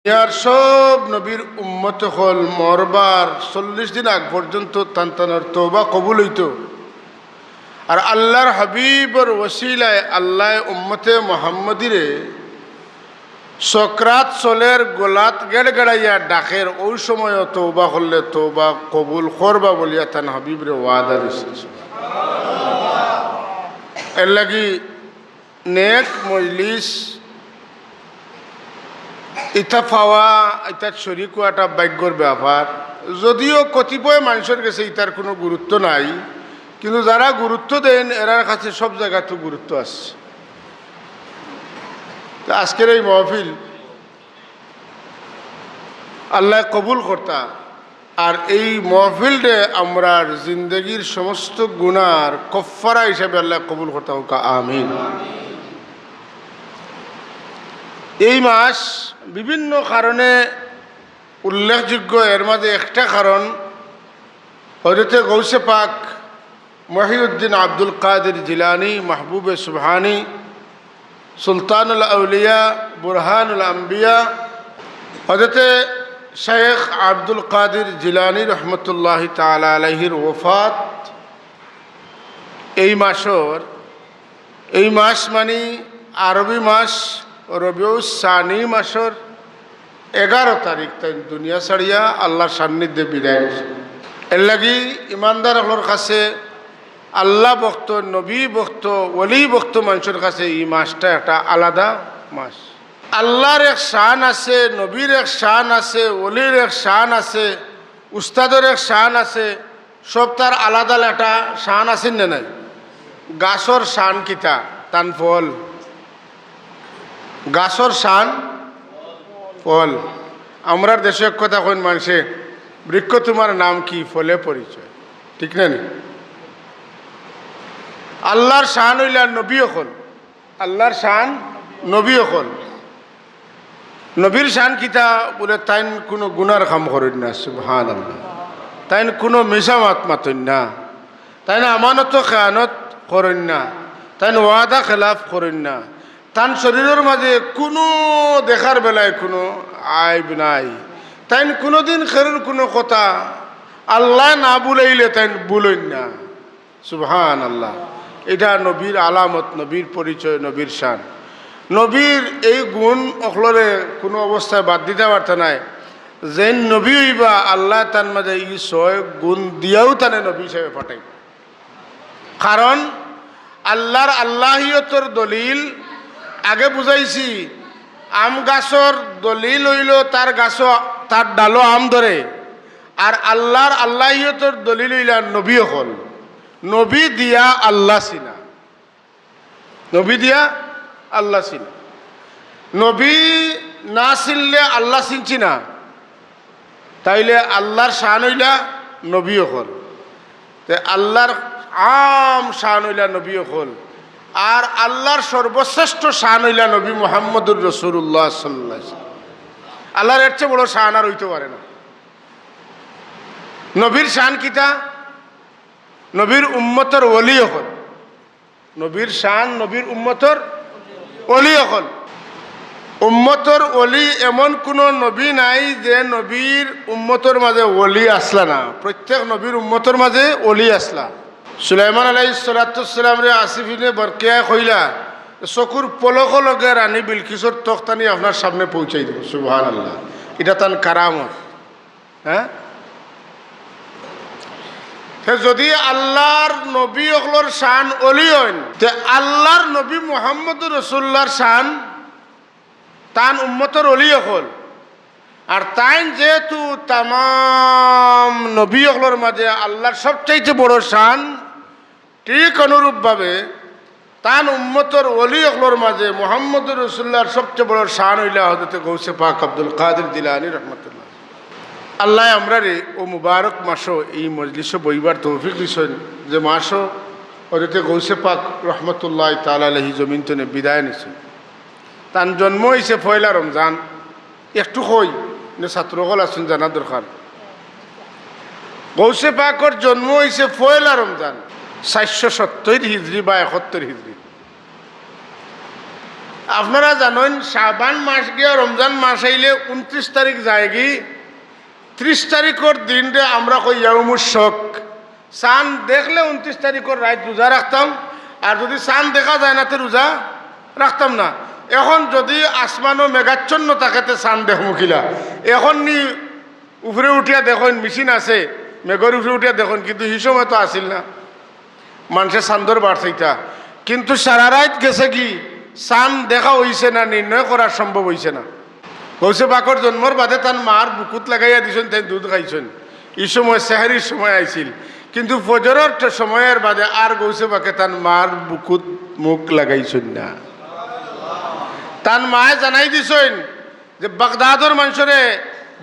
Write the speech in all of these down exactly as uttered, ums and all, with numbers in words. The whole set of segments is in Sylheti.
দুনিয়ার সব নবীর উম্মত অকল মরবার চল্লিশ দিন আগ পর্যন্ত তান তানর তওবা কবুল অইতো। আর আল্লাহর হাবিবর ওসিলায় আল্লায় উম্মতে মুহাম্মদীরে সকরাত চলের, গলাত গেড়গেড়াইয়া ডাকের, অউ সময়ও তওবা করলে তওবা কবুল করবা বলিয়া তান হাবিবরে ওয়াদা দিছইন। এরলাগি নেক মজলিস ইতা পাওয়া, ইতাত শরিক অওয়াটা ভাগ্যর ব্যাপার। যদিও কতিপয় মানষর গেছে ইতার কুনু গুরুত্ব নাই, কিন্তু যারা গুরুত্ব দেইন, এরার কাছে সব জাগাত গুরুত্ব আছে। তো আজকের এই মহফিল আল্লায় কবুল করতা, আর এই মহফিলরে আমরার জিন্দেগির সমস্ত গুনার কফফারা হিসাবে আল্লায় কবুল করতা, কউক্কা আমিন। এই মাস বিভিন্ন কারণে উল্লেখযোগ্য, এর মাঝে একটা কারণ হযরতে গৌসে পাক মহিউদ্দিন আব্দুল কাদির জিলানী, মাহবুবে সুবহানী, সুলতানুল আউলিয়া, বুরহানুল আম্বিয়া, হযরতে শেখ আব্দুল কাদির জিলানী রহমতুল্লাহি তাআলা আলাইহির ওফাত এই মাসর, এই মাস মানি আরবি মাস রবিউস সানি মাসর এগারো তারিখ তাইন দুনিয়া ছাড়িয়া আল্লাহর সান্নিধ্যে বিদায় নিছইন। এরলাগি ইমানদার অকলর কাছে আল্লাহ ভক্ত, নবী ভক্ত, ওলি ভক্ত মানষর কাছে এই মাসটা একটা আলাদা মাস। আল্লাহর এক শান আছে, নবীর এক শান আছে, ওলির এক শান আছে, উস্তাদর এক শান আছে, সবতার আলাদা আলাদা শান আছে না নাই? গাছর শান কিতা? তান ফল। গাছর শান ফল। আমরার দেশো এক কথা কইন মানষে, "বৃক্ষ তোমার নাম কি, ফলে পরিচয়।" ঠিক না নি? আল্লাহর শান অইলা নবী অকল, আল্লাহর শান নবী অকল। নবীর শান কিতা? বুলে, তাইন কুনু গুনার কাম করইন না, সুবহানাল্লাহ। তাইন কুনু মিছা মাত মাতইন না, তাইন আমানতো খেয়ানত করইন না, তাইন ওয়াদা খেলাফ করইন না, তান শরীরর মাঝে কুনু দেখার বেলায় কুনু আইব নাই, তাইন কুনুদিন কেউর কুনু কথা আল্লায় না বুলাইলে তাইন বুলইন না। সুবহানাল্লাহ। ইটা নবীর আলামত, নবীর পরিচয়, নবীর শান। নবীর এই গুণ অকলরে কুনু অবস্থায় বাদ দিতা পারতা নায়। যেইন নবী অইবা, আল্লায় তান মাঝে ই ছয় গুণ দিয়াউ তানে নবী হিসাবে পাঠাইবা। কারণ আল্লাহর আল্লাহিয়তর দলিল আগে বুঝাইছি, আম গাছর দলিল অইলো তার গাছো, তার ডালো আম ধরে, আর আল্লাহর আল্লাহিয়তর দলিল অইলা নবী অকল। নবী দিয়া আল্লাহ চিনা, নবী দিয়া আল্লাহ চিনা। নবী না চিনলে আল্লাহ চিনছি না। তাইলে আল্লাহর শান অইলা নবী অকল। তে আল্লাহর আম শান অইলা নবী অকল। আর আল্লাহর সর্বশ্রেষ্ঠ শান অইলা নবী মুহাম্মদুর রাসূলুল্লাহ সাল্লাল্লাহু আলাইহি ওয়াসাল্লাম। আল্লাহর এর চেয়ে বড় শান আর অইতো পারে না। নবীর শান কিতা? নবীর উম্মতর ওলি অকল। নবীর শান, নবীর উম্মতর ওলি অকল। উম্মতর ওলি, এমন কুনু নবী নাই যে নবীর উম্মতর মাঝে ওলি আছলা না। প্রত্যেক নবীর উম্মতর মাঝে ওলি আছলা। সুলাইমান আলাইহিস সালাতু ওয়াস সালামরে আসিফ ইবনে বরকিয়ায় কইলা, "চকুর পলকর লগে রানী বিলকিসর তখত আনি আপনার সামনে পৌঁছাই দিমু।" সুবহানাল্লাহ। ইটা তান কারামত। হ্যাঁ? তে যদি আল্লাহর নবী অকলর শান ওলি অইন, তে আল্লাহর নবী মুহাম্মদুর রাসূলুল্লাহর শান তান উম্মতর ওলি অকল। আর তাইন যেহেতু তামাম নবী অকলর মাঝে আল্লাহর সবচাইতে বড় শান, ঠিক অনুরূপভাবে তান উম্মতর ওলি অকলর মাঝে মুহাম্মদুর রাসূলুল্লাহর সবচেয়ে বড় শান অইলা হযরতে গৌসে পাক আব্দুল কাদির জিলানী রহমতুল্লাহ। আল্লায় আমরারে অউ মুবারক মাসো এই মজলিসো বইবার তৌফিক দিছইন, যে মাসো হযরতে গৌসে পাক রহমতুল্লাহ তাআলা আলাইহি জমিন তনে বিদায় নিছইন। তান জন্ম অইছে পয়লা রমজান। একটু কই, ইনো ছাত্র অকল আছইন, জানা দরকার। গৌসে পাকর জন্ম অইছে পয়লা রমজান, চাইরশো সত্তইর হিজরি বা একাত্তইর হিজরি। আপনারা জানইন, শাবান মাস গিয়া রমজান মাস আইলে ঊনত্রিশ তারিখ যায়গি। ত্রিশ তারিখর দিনরে আমরা কই ইয়াউমুশ শক। চান দেখলে ঊনত্রিশ তারিখর রাইত রোজা রাখতাম, আর যুদি চান দেখা যায় না, তে রোজা রাখতাম না। এখন যুদি আসমানো মেঘাচ্ছন্ন থাকে, তে চান দেখমু কিলা? এখন নি উপরে উঠিয়া দেখইন, মেশিন আছে, মেঘর উপরে উঠিয়া দেখইন, কিন্তু হি সময় তো আছিল না। মানষে চান্দর বার চাইতা, কিন্তু সারা রাইত গেছেগি, চান দেখা অইছে না, নির্ণয় করা সম্ভব অইছে না। গৌসে পাকর জন্মর বাদে তান মার বুকুত লাগাইয়া দিছইন, তাইন দুধ খাইছইন। ই সময় সেহরির সময় আইছিল, কিন্তু ফজরর ট-, সময়র বাদে আর গৌসে পাকে তান মার বুকুত মুখ লাগাইছইন না। তান মায়ে জানাই দিছইন যে বাগদাদর মানষরে,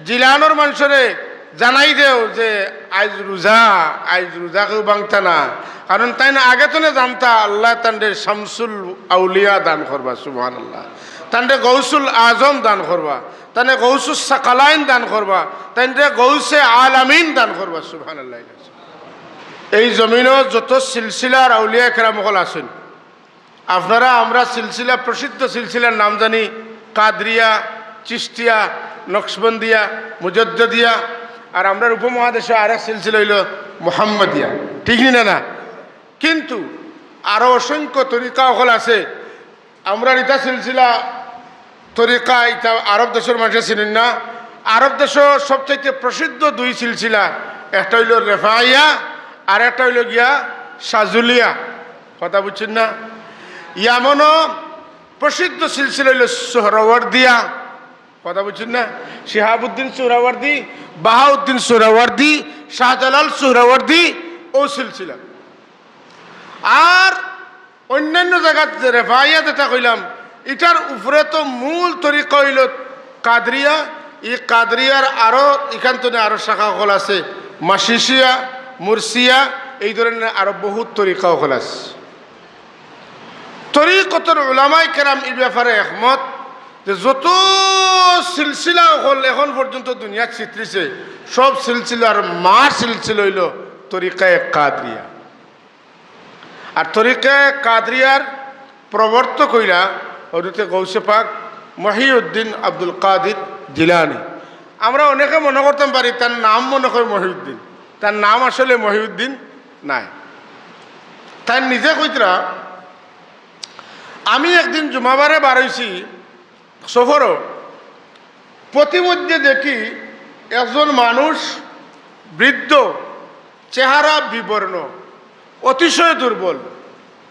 জিলানর মানষরে জানাই দেও যে আইজ রোজা, আইজ রোজা কেউ ভাঙতা না। কারণ তাইন আগে তনে জানতা আল্লায় তানরে শামসুল আউলিয়া দান করবা, সুবহানাল্লাহ। তানরে গৌসুল আজম দান করবা, তানরে গৌসুস সাকালাইন দান করবা, তানরে গৌসে আলামিন দান করবা, সুবহানাল্লাহ। এই জমিনো যত সিলসিলার আউলিয়া কেরাম অকল আছইন, আপনারা আমরা সিলসিলা, প্রসিদ্ধ সিলসিলার নাম জানি কাদরিয়া, চিশতিয়া, নকশবন্দিয়া, মুজদ্দদিয়া, আর আমরার উপমহাদেশো আরেক সিলসিলা অইলো মোহাম্মদিয়া, ঠিক নি না? না, কিন্তু আরো অসংখ্য তরিকা অকল আছে। আমরার ইতা সিলসিলা তরিকা ইতা আরব দেশর মানষে চিনইন না। আরব দেশো সবচাইতে প্রসিদ্ধ দুই সিলসিলা, একটা অইলো রেফাইয়া আর একটা অইলো গিয়া শাজুলিয়া। কথা বুঝছইন না? ইয়ামনো প্রসিদ্ধ সিলসিলা অইলো সুহরাওয়ার্দিয়া। কথা বুঝছইন না? শিহাবুদ্দিন সুহরাওয়ার্দি, বাহাউদ্দিন সুহরাওয়ার্দি, শাহজালাল সুহরাওয়ার্দি, অউ সিলসিলা। আর অইন্যান্য জাগাত যে রেফাইয়া যেটা কইলাম, ইটার উপরে তো মূল তরিকা অইলো কাদরিয়া। ই কাদরিয়ার আরো ইখান তনে আরো শাখা অকল আছে, মাশিশিয়া, মুরসিয়া, এই ধরনের আরো বহুত তরিকা অকল আছে। তরিকতর উলামায়ে কেরাম ই ব্যাপারে একমত যে যত সিলসিলা অকল এখন পর্যন্ত দুনিয়াত ছিত্রিছে, সব সিলসিলার মা সিলসিলা অইলো তরিকায়ে কাদরিয়া। আর তরিকায়ে কাদরিয়ার প্রবর্তক অইলা হযরতে গৌসে পাক মহিউদ্দিন আব্দুল কাদির জিলানী। আমরা অনেকে মনো করতাম পারি তান নাম মনো অয় মহিউদ্দিন, তান নাম আসলে মহিউদ্দিন নায়। তাইন নিজে কইতরা, "আমি একদিন জুমাবারে বার অইছি সফরো, পথিমধ্যে দেখি একজন মানুষ বৃদ্ধ, চেহারা বিবর্ণ, অতিশয় দুর্বল,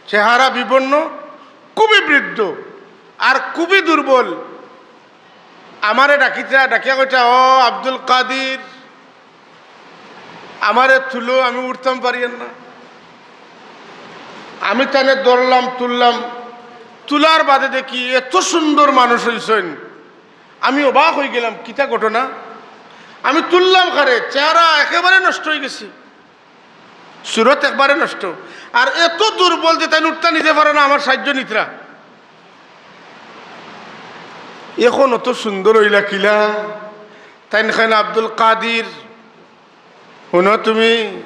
চেহারা বিবর্ণ, খুবই বৃদ্ধ আর খুবই দুর্বল। আমারে ডাকিতা, ডাকিয়া কইতা, 'ও আব্দুল কাদির, আমারে তুলো, আমি উঠতাম পারিয়ার না।' আমি তানে ধরলাম, তুললাম, তুলার বাদে দেখি এত সুন্দর মানুষ অইছইন, আমি অবাক অইগেলাম, কিতা ঘটনা? আমি তুললাম কারে, চেহারা একেবারে নষ্ট অইগেছে, সুরত একবারে নষ্ট, আর এত দুর্বল যে তাইন উঠতা নিজে পাররা না, আমার সাহায্য নিতরা। এখন অত সুন্দর অইলা কিলা? তাইন কইন, 'আব্দুল কাদির, হুনো তুমি,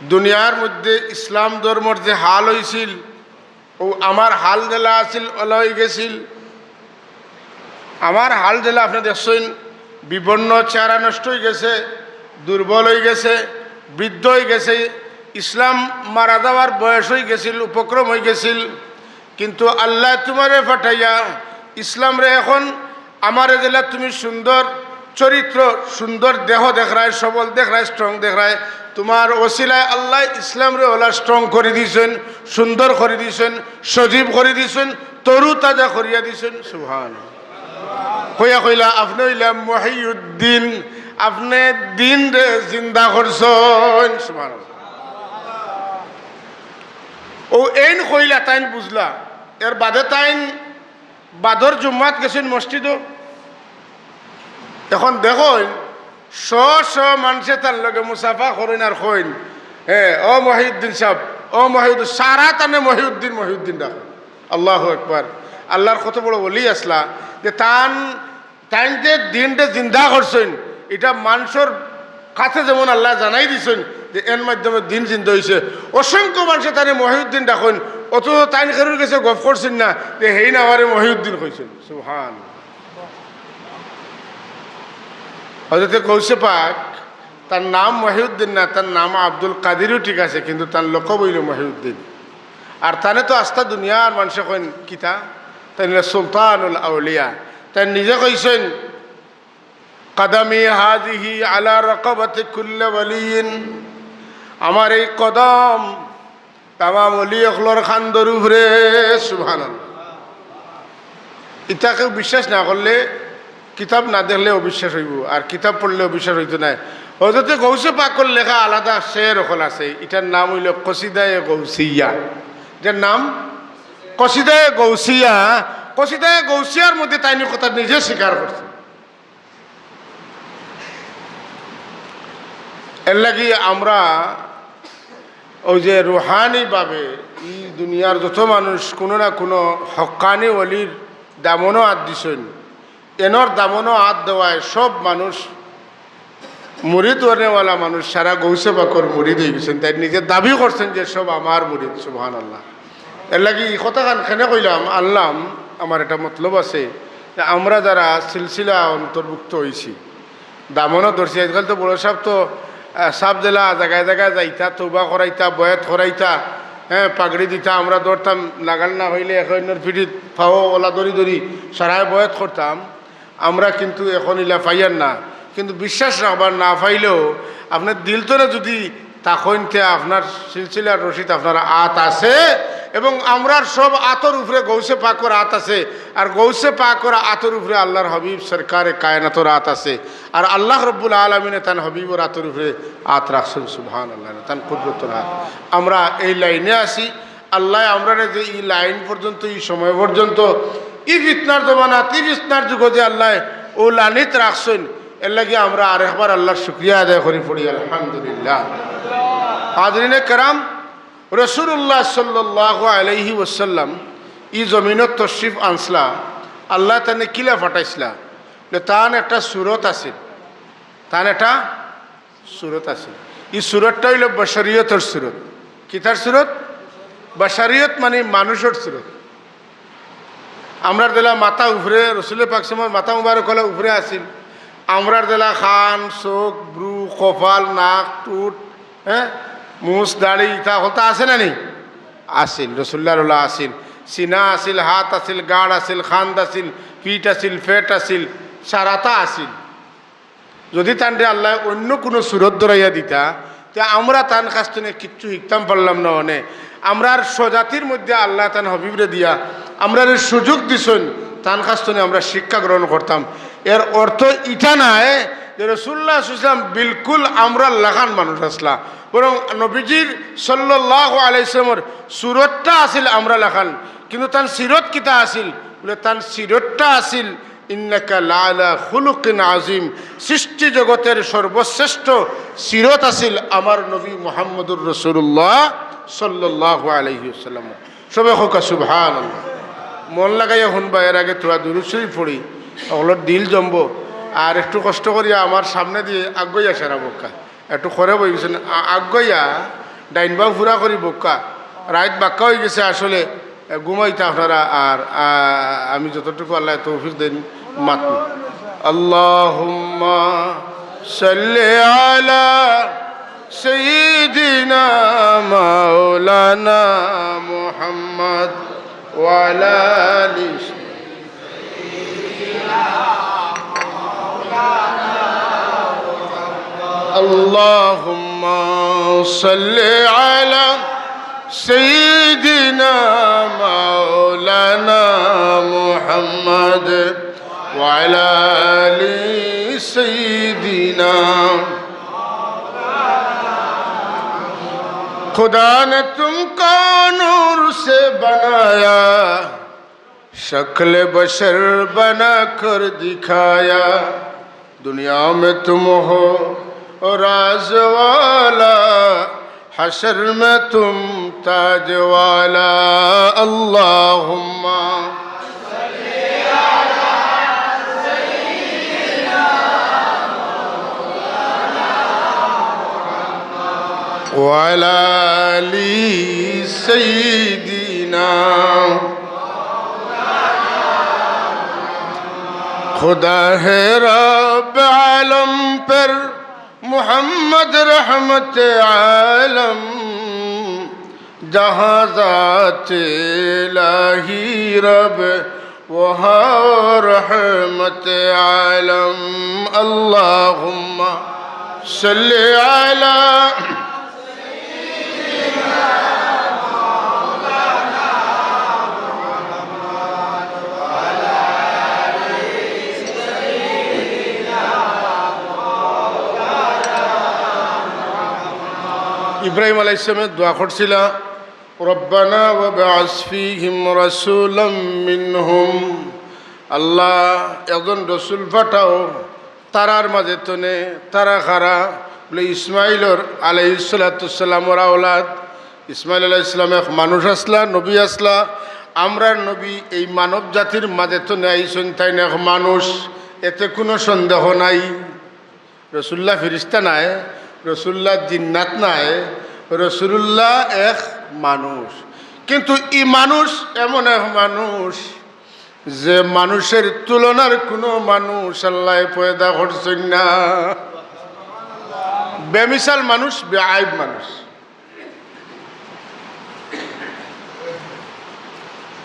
দুনিয়ার মধ্যে ইসলাম ধর্মর যে হাল অইছিল, অউ আমার হাল যেলা আছিল, অলা অইগেছিল। আমার হাল যেলা আপনে দেখছইন, বিবর্ণ, চেহারা নষ্ট অইগেছে, দুর্বল অইগেছে, বৃদ্ধ অইগেছে, ইসলাম মারা যাওয়ার বয়স অইগেছিল, উপক্রম অইগেছিল। কিন্তু আল্লায় তুমারে পাঠাইয়া ইসলামরে এখন আমারে যেলা তুমি সুন্দর চরিত্র, সুন্দর দেহ দেখরায়, সবল দেখরায়, strong দেখরায়, তুমার ওসিলায় আল্লায় ইসলামরে অলা strong করি দিছইন, সুন্দর করি দিছইন, সজীব করি দিছইন, তরু তাজা করিয়া দিছইন।' সুবহান। কইয়া কইলা, 'আপনে অইলা মহিউদ্দিন, আপনে দিনরে জিন্দা করছইন।' সুবহান। অউ এইন কইলা, তাইন বুঝলা। এর বাদে তাইন বাদর জুম্মাত গেছইন মসজিদো। এখন দেখইন, শ শ মানষে তার লগে মুসাফা করইন আর কইন, "এ, ও মহিউদ্দিন সাব, ও মহিউদ্দিন", সারা তানে মহিউদ্দিন, মহিউদ্দিন ডাকইন। আল্লাহু আকবার। আল্লাহর কত বড় ওলি আছলা, যে তান, তাইন যে দিনরে জিন্দা করছইন, ইটা মানষর কাছে যেমন আল্লায় জানাই দিছইন যে এর মাধ্যমে দিন জিন্দা অইছে। অসংখ্য মানষে তানে মহিউদ্দিন ডাকইন, অথচ তাইন কেউর গেছে গফ করছইন না যে হেইন আমারে মহিউদ্দিন কইছইন। সুবহান। হযরতে গৌসে পাক, তান নাম মহিউদ্দিন না, তান নাম আব্দুল কাদিরও ঠিক আছে, কিন্তু তান লকব অইলো মহিউদ্দিন। আর তানে তো আস্তা দুনিয়ার মানষে কইন কিতা, তাইন অইলা সুলতানুল আউলিয়া। তাইন নিজে কইছইন, "কদমি হাযিহি আলা রাকাবাতি কুল্লি ওয়ালিয়িন।" আমার এই কদম তামাম অলি অকলর কান্দর উপরে। সুবহানাল্লাহ। ইতা কেউ বিশ্বাস না করলে, কিতাব না দেখলে অবিশ্বাস অইবো, আর কিতাব পড়লে অবিশ্বাস অইতো নায়। হযরতে গৌসে পাকর লেখা আলাদা শের অকল আছে, ইটার নাম অইলো কসিদায়ে গৌসিয়া। ইটার নাম কসিদায়ে গৌসিয়া। কসিদায়ে গৌসিয়ার মধ্যে তাইন ই কথা নিজে স্বীকার করছইন। এর লাগি আমরা ওই যে রুহানিভাবে এই দুনিয়ার যত মানুষ কোনো না কোনো হক্কানি ওলির দামনো আত দিছইন, এনর দামনো আত দেওয়ায় সব মানুষ মুরিদ অনেওয়ালা মানুষ সারা গৌসে পাকর মুরিদ অইগেছইন। তাইন নিজে দাবি করছইন যে সব আমার মুরিদ। সুবহানাল্লাহ। এর লাগি ই কথাখান কেনে কইলাম, আনলাম, আমার একটা মতলব আছে যে আমরা যারা সিলসিলা অন্তর্ভুক্ত অইছি, দামনো ধরছি, আজকাল তো বড় সাব তো, আহ, সাব জেলা জাগায় জাগায় যাইতা, তওবা করাইতা, বয়াত করাইতা, হ্যাঁ, পাগড়ি দিতা, আমরা ধরতাম, লাগাল না অইলে এক অইন্যর পিঠিত পাও ওলা ধরি ধরি সারায় বয়াত করতাম। আমরা কিন্তু এখন ইলা পাইয়ার না, কিন্তু বিশ্বাস রাখবার না পাইলেও আপনার দিল তনে যদি তখন তে আপনার সিলসিলার রশিদ আপনার আত আছে, এবং আমরার সব আতর উপরে গৌসে পাকর আত আছে, আর গৌসে পাকর আতর উপরে আল্লাহর হাবিব সরকারে কায়নাতর আত আছে, আর আল্লাহ রব্বুল আলামিনে তান হাবিবর আতর উপরে আত রাখছইন। সুবহানাল্লাহ, তান কুদরতর আত। আমরা এই লাইনে আছি। আল্লায় আমরারে যে ই লাইন পর্যন্ত, ই সময় পর্যন্ত, ই ফিতনার জমানাত, ই ফিতনার যুগো যে আল্লায় অউ লাইনত রাখছইন, এর লাগি আমরা আরেকবার আল্লাহর শুকরিয়া আদায় করি পড়ি, আলহামদুলিল্লাহ। হাজিরিনে কেরাম, রাসূলুল্লাহ সাল্লাল্লাহু আলাইহি ওয়াসাল্লাম ই জমিনত তশরিফ আনছলা, আল্লায় তানে কিলা পাঠাইছলা? বলে, তান একটা সুরত আছিল, তান একটা সুরত আছিল। ই সুরতটা অইলো বশরিয়তর সুরত। কিতার সুরত? বশরিয়ত মানে মানুষর সুরত। আমরার যেলা মাথা উপরে, রসুলে পাক সাল্লাল্লাহু আলাইহি ওয়াসাল্লামর মাথা মুবারক অলা উপরে আছিল। আমরার যেলা কান, চোখ, ভ্রু, কপাল, নাক, ঠুট, হ্যাঁ, মুছ, দাড়ি, ইতা হকলতা আছে না নি? আছিল। রসুলুল্লাহর অলা আছিল। সিনা আছিল, হাত আছিল, গাড় আছিল, কান্ধ আছিল, পিঠ আছিল, পেট আছিল, সারাতা আছিল। যদি তানরে আল্লায় অইন্য কুনু সুরত ধরাইয়া দিতা, তে আমরা তান কাছ থনে কিচ্ছু হিকতাম পারলাম না অনে। আমরার স্বজাতির মধ্যে আল্লায় তান হাবিবরে দিয়া আমরারে সুযোগ দিছইন, তান কাছ থনে আমরা শিক্ষা গ্রহণ করতাম। এর অর্থ ইটা নায় যে রাসূলুল্লাহ সাল্লাল্লাহু আলাইহি ওয়াসাল্লাম বিলকুল আমরার লাখান মানুষ আছলা, বরং নবীজির সাল্লাল্লাহু আলাইহি ওয়াসাল্লামর সুরতটা আছিল আমরা লাখান, কিন্তু তান সিরত কিতা আছিল? বলে, তান সিরতটা আছিল ইন্নাকা লাআলা খুলুকিন আযীম, সৃষ্টি জগতের সর্বশ্রেষ্ঠ সিরত আছিল আমার নবী মুহাম্মদুর রাসূলুল্লাহ সাল্লাল্লাহু আলাইহি ওয়াসাল্লাম। সবে কউক্কা সুবহানাল্লাহ। মন লাগাইয়া হুনবা, এর আগে থুড়া দুরূদ শরীফ পড়ি, অকলর দিল জমবো। আর একটু কষ্ট করিয়া আমার সামনেদি আগুয়াইয়া সারা বউক্কা। একটু করে বই গেছেন, আ-, আগুয়াইয়া ডাইন বাউ পুরা করি বউক্কা। রাইত বাক্কা অইগেছে আসলে, এ, ঘুমাইতা আপনারা, আর, আ, আমি যতটুকু আল্লায় তৌফিক দেইন মাতমু। আল্লাহুম্মা সাল্লি আলা সাইয়্যিদিনা মাওলানা মুহাম্মদ ওয়া আলা আলি اللهم صل على سيدنا مولانا محمد وعلى آل سيدنا। خدا نے تم کو نور سے بنایا، شکل بشر بنا کر دکھایا۔ دنیا میں تم ہو راز والا، حشر میں تم تاج والا۔ اللہم وعلى آل سيدنا خدا ہے رب عالم پر محمد رحمت عالم، جہاں ذات الہی رب وہاں رحمت عالم۔ اللہم صل علی ইব্রাহিম আলাইহিস সালামে দোয়া করছিলা, "রব্বানা ওয়াবআস ফীহিম রাসূলাম মিনহুম।" আল্লাহ, একজন রসুল পাঠাও তারার মাঝে তনে। তারা কারা? বলে, ইসমাইলর আলাইহিস সালাতু ওয়াস সালামর আওলাদ। ইসমাইল আলাইহিস সালাম এক মানুষ আছলা, নবী আছলা। আমরার নবী এই মানব জাতির মাঝে তনে আইছইন, তাইন এক মানুষ, এতে কুনু সন্দেহ নাই। রসুল্লাহ ফিরিস্তা নায়, রসুল্লাহ জিন্নাত নায়, রসুলুল্লাহ এক মানুষ। কিন্তু ই মানুষ এমন এক মানুষ, যে মানুষের তুলনার কুনু মানুষ আল্লায় পয়দা করছইন না। বেমিসাল মানুষ, বেআইব মানুষ।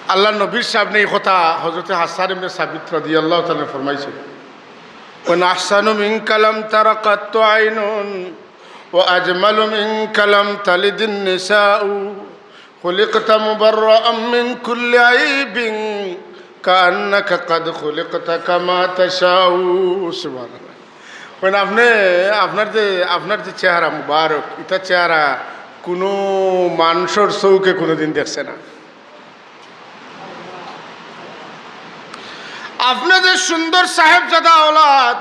আল্লাহর নবীর সামনে এই কথা হযরতে হাসান ইবনে সাবিত রাদিয়াল্লাহু তাআলা আনহু ফরমাইছইন, "ওয়া আহসানু মিনকা লাম তারা কাত্তু আইনুন, ওয়া আজমালু মিনকা লাম তালিদিন নিসাউ, খুলিকতা মুবাররাআম মিন কুল্লি আইবিন, কাআন্নাকা কাদ খুলিকতা কামা তাশাউ।" সুবহানাল্লাহ। মানে আপনে, আপনার যে, আপনার যে চেহারা মুবারক, ইটা চেহারা কুনু মানষর চউখে কুনুদিন দেখছে না। আপনে যে সুন্দর সাহেবজাদা আওলাদ,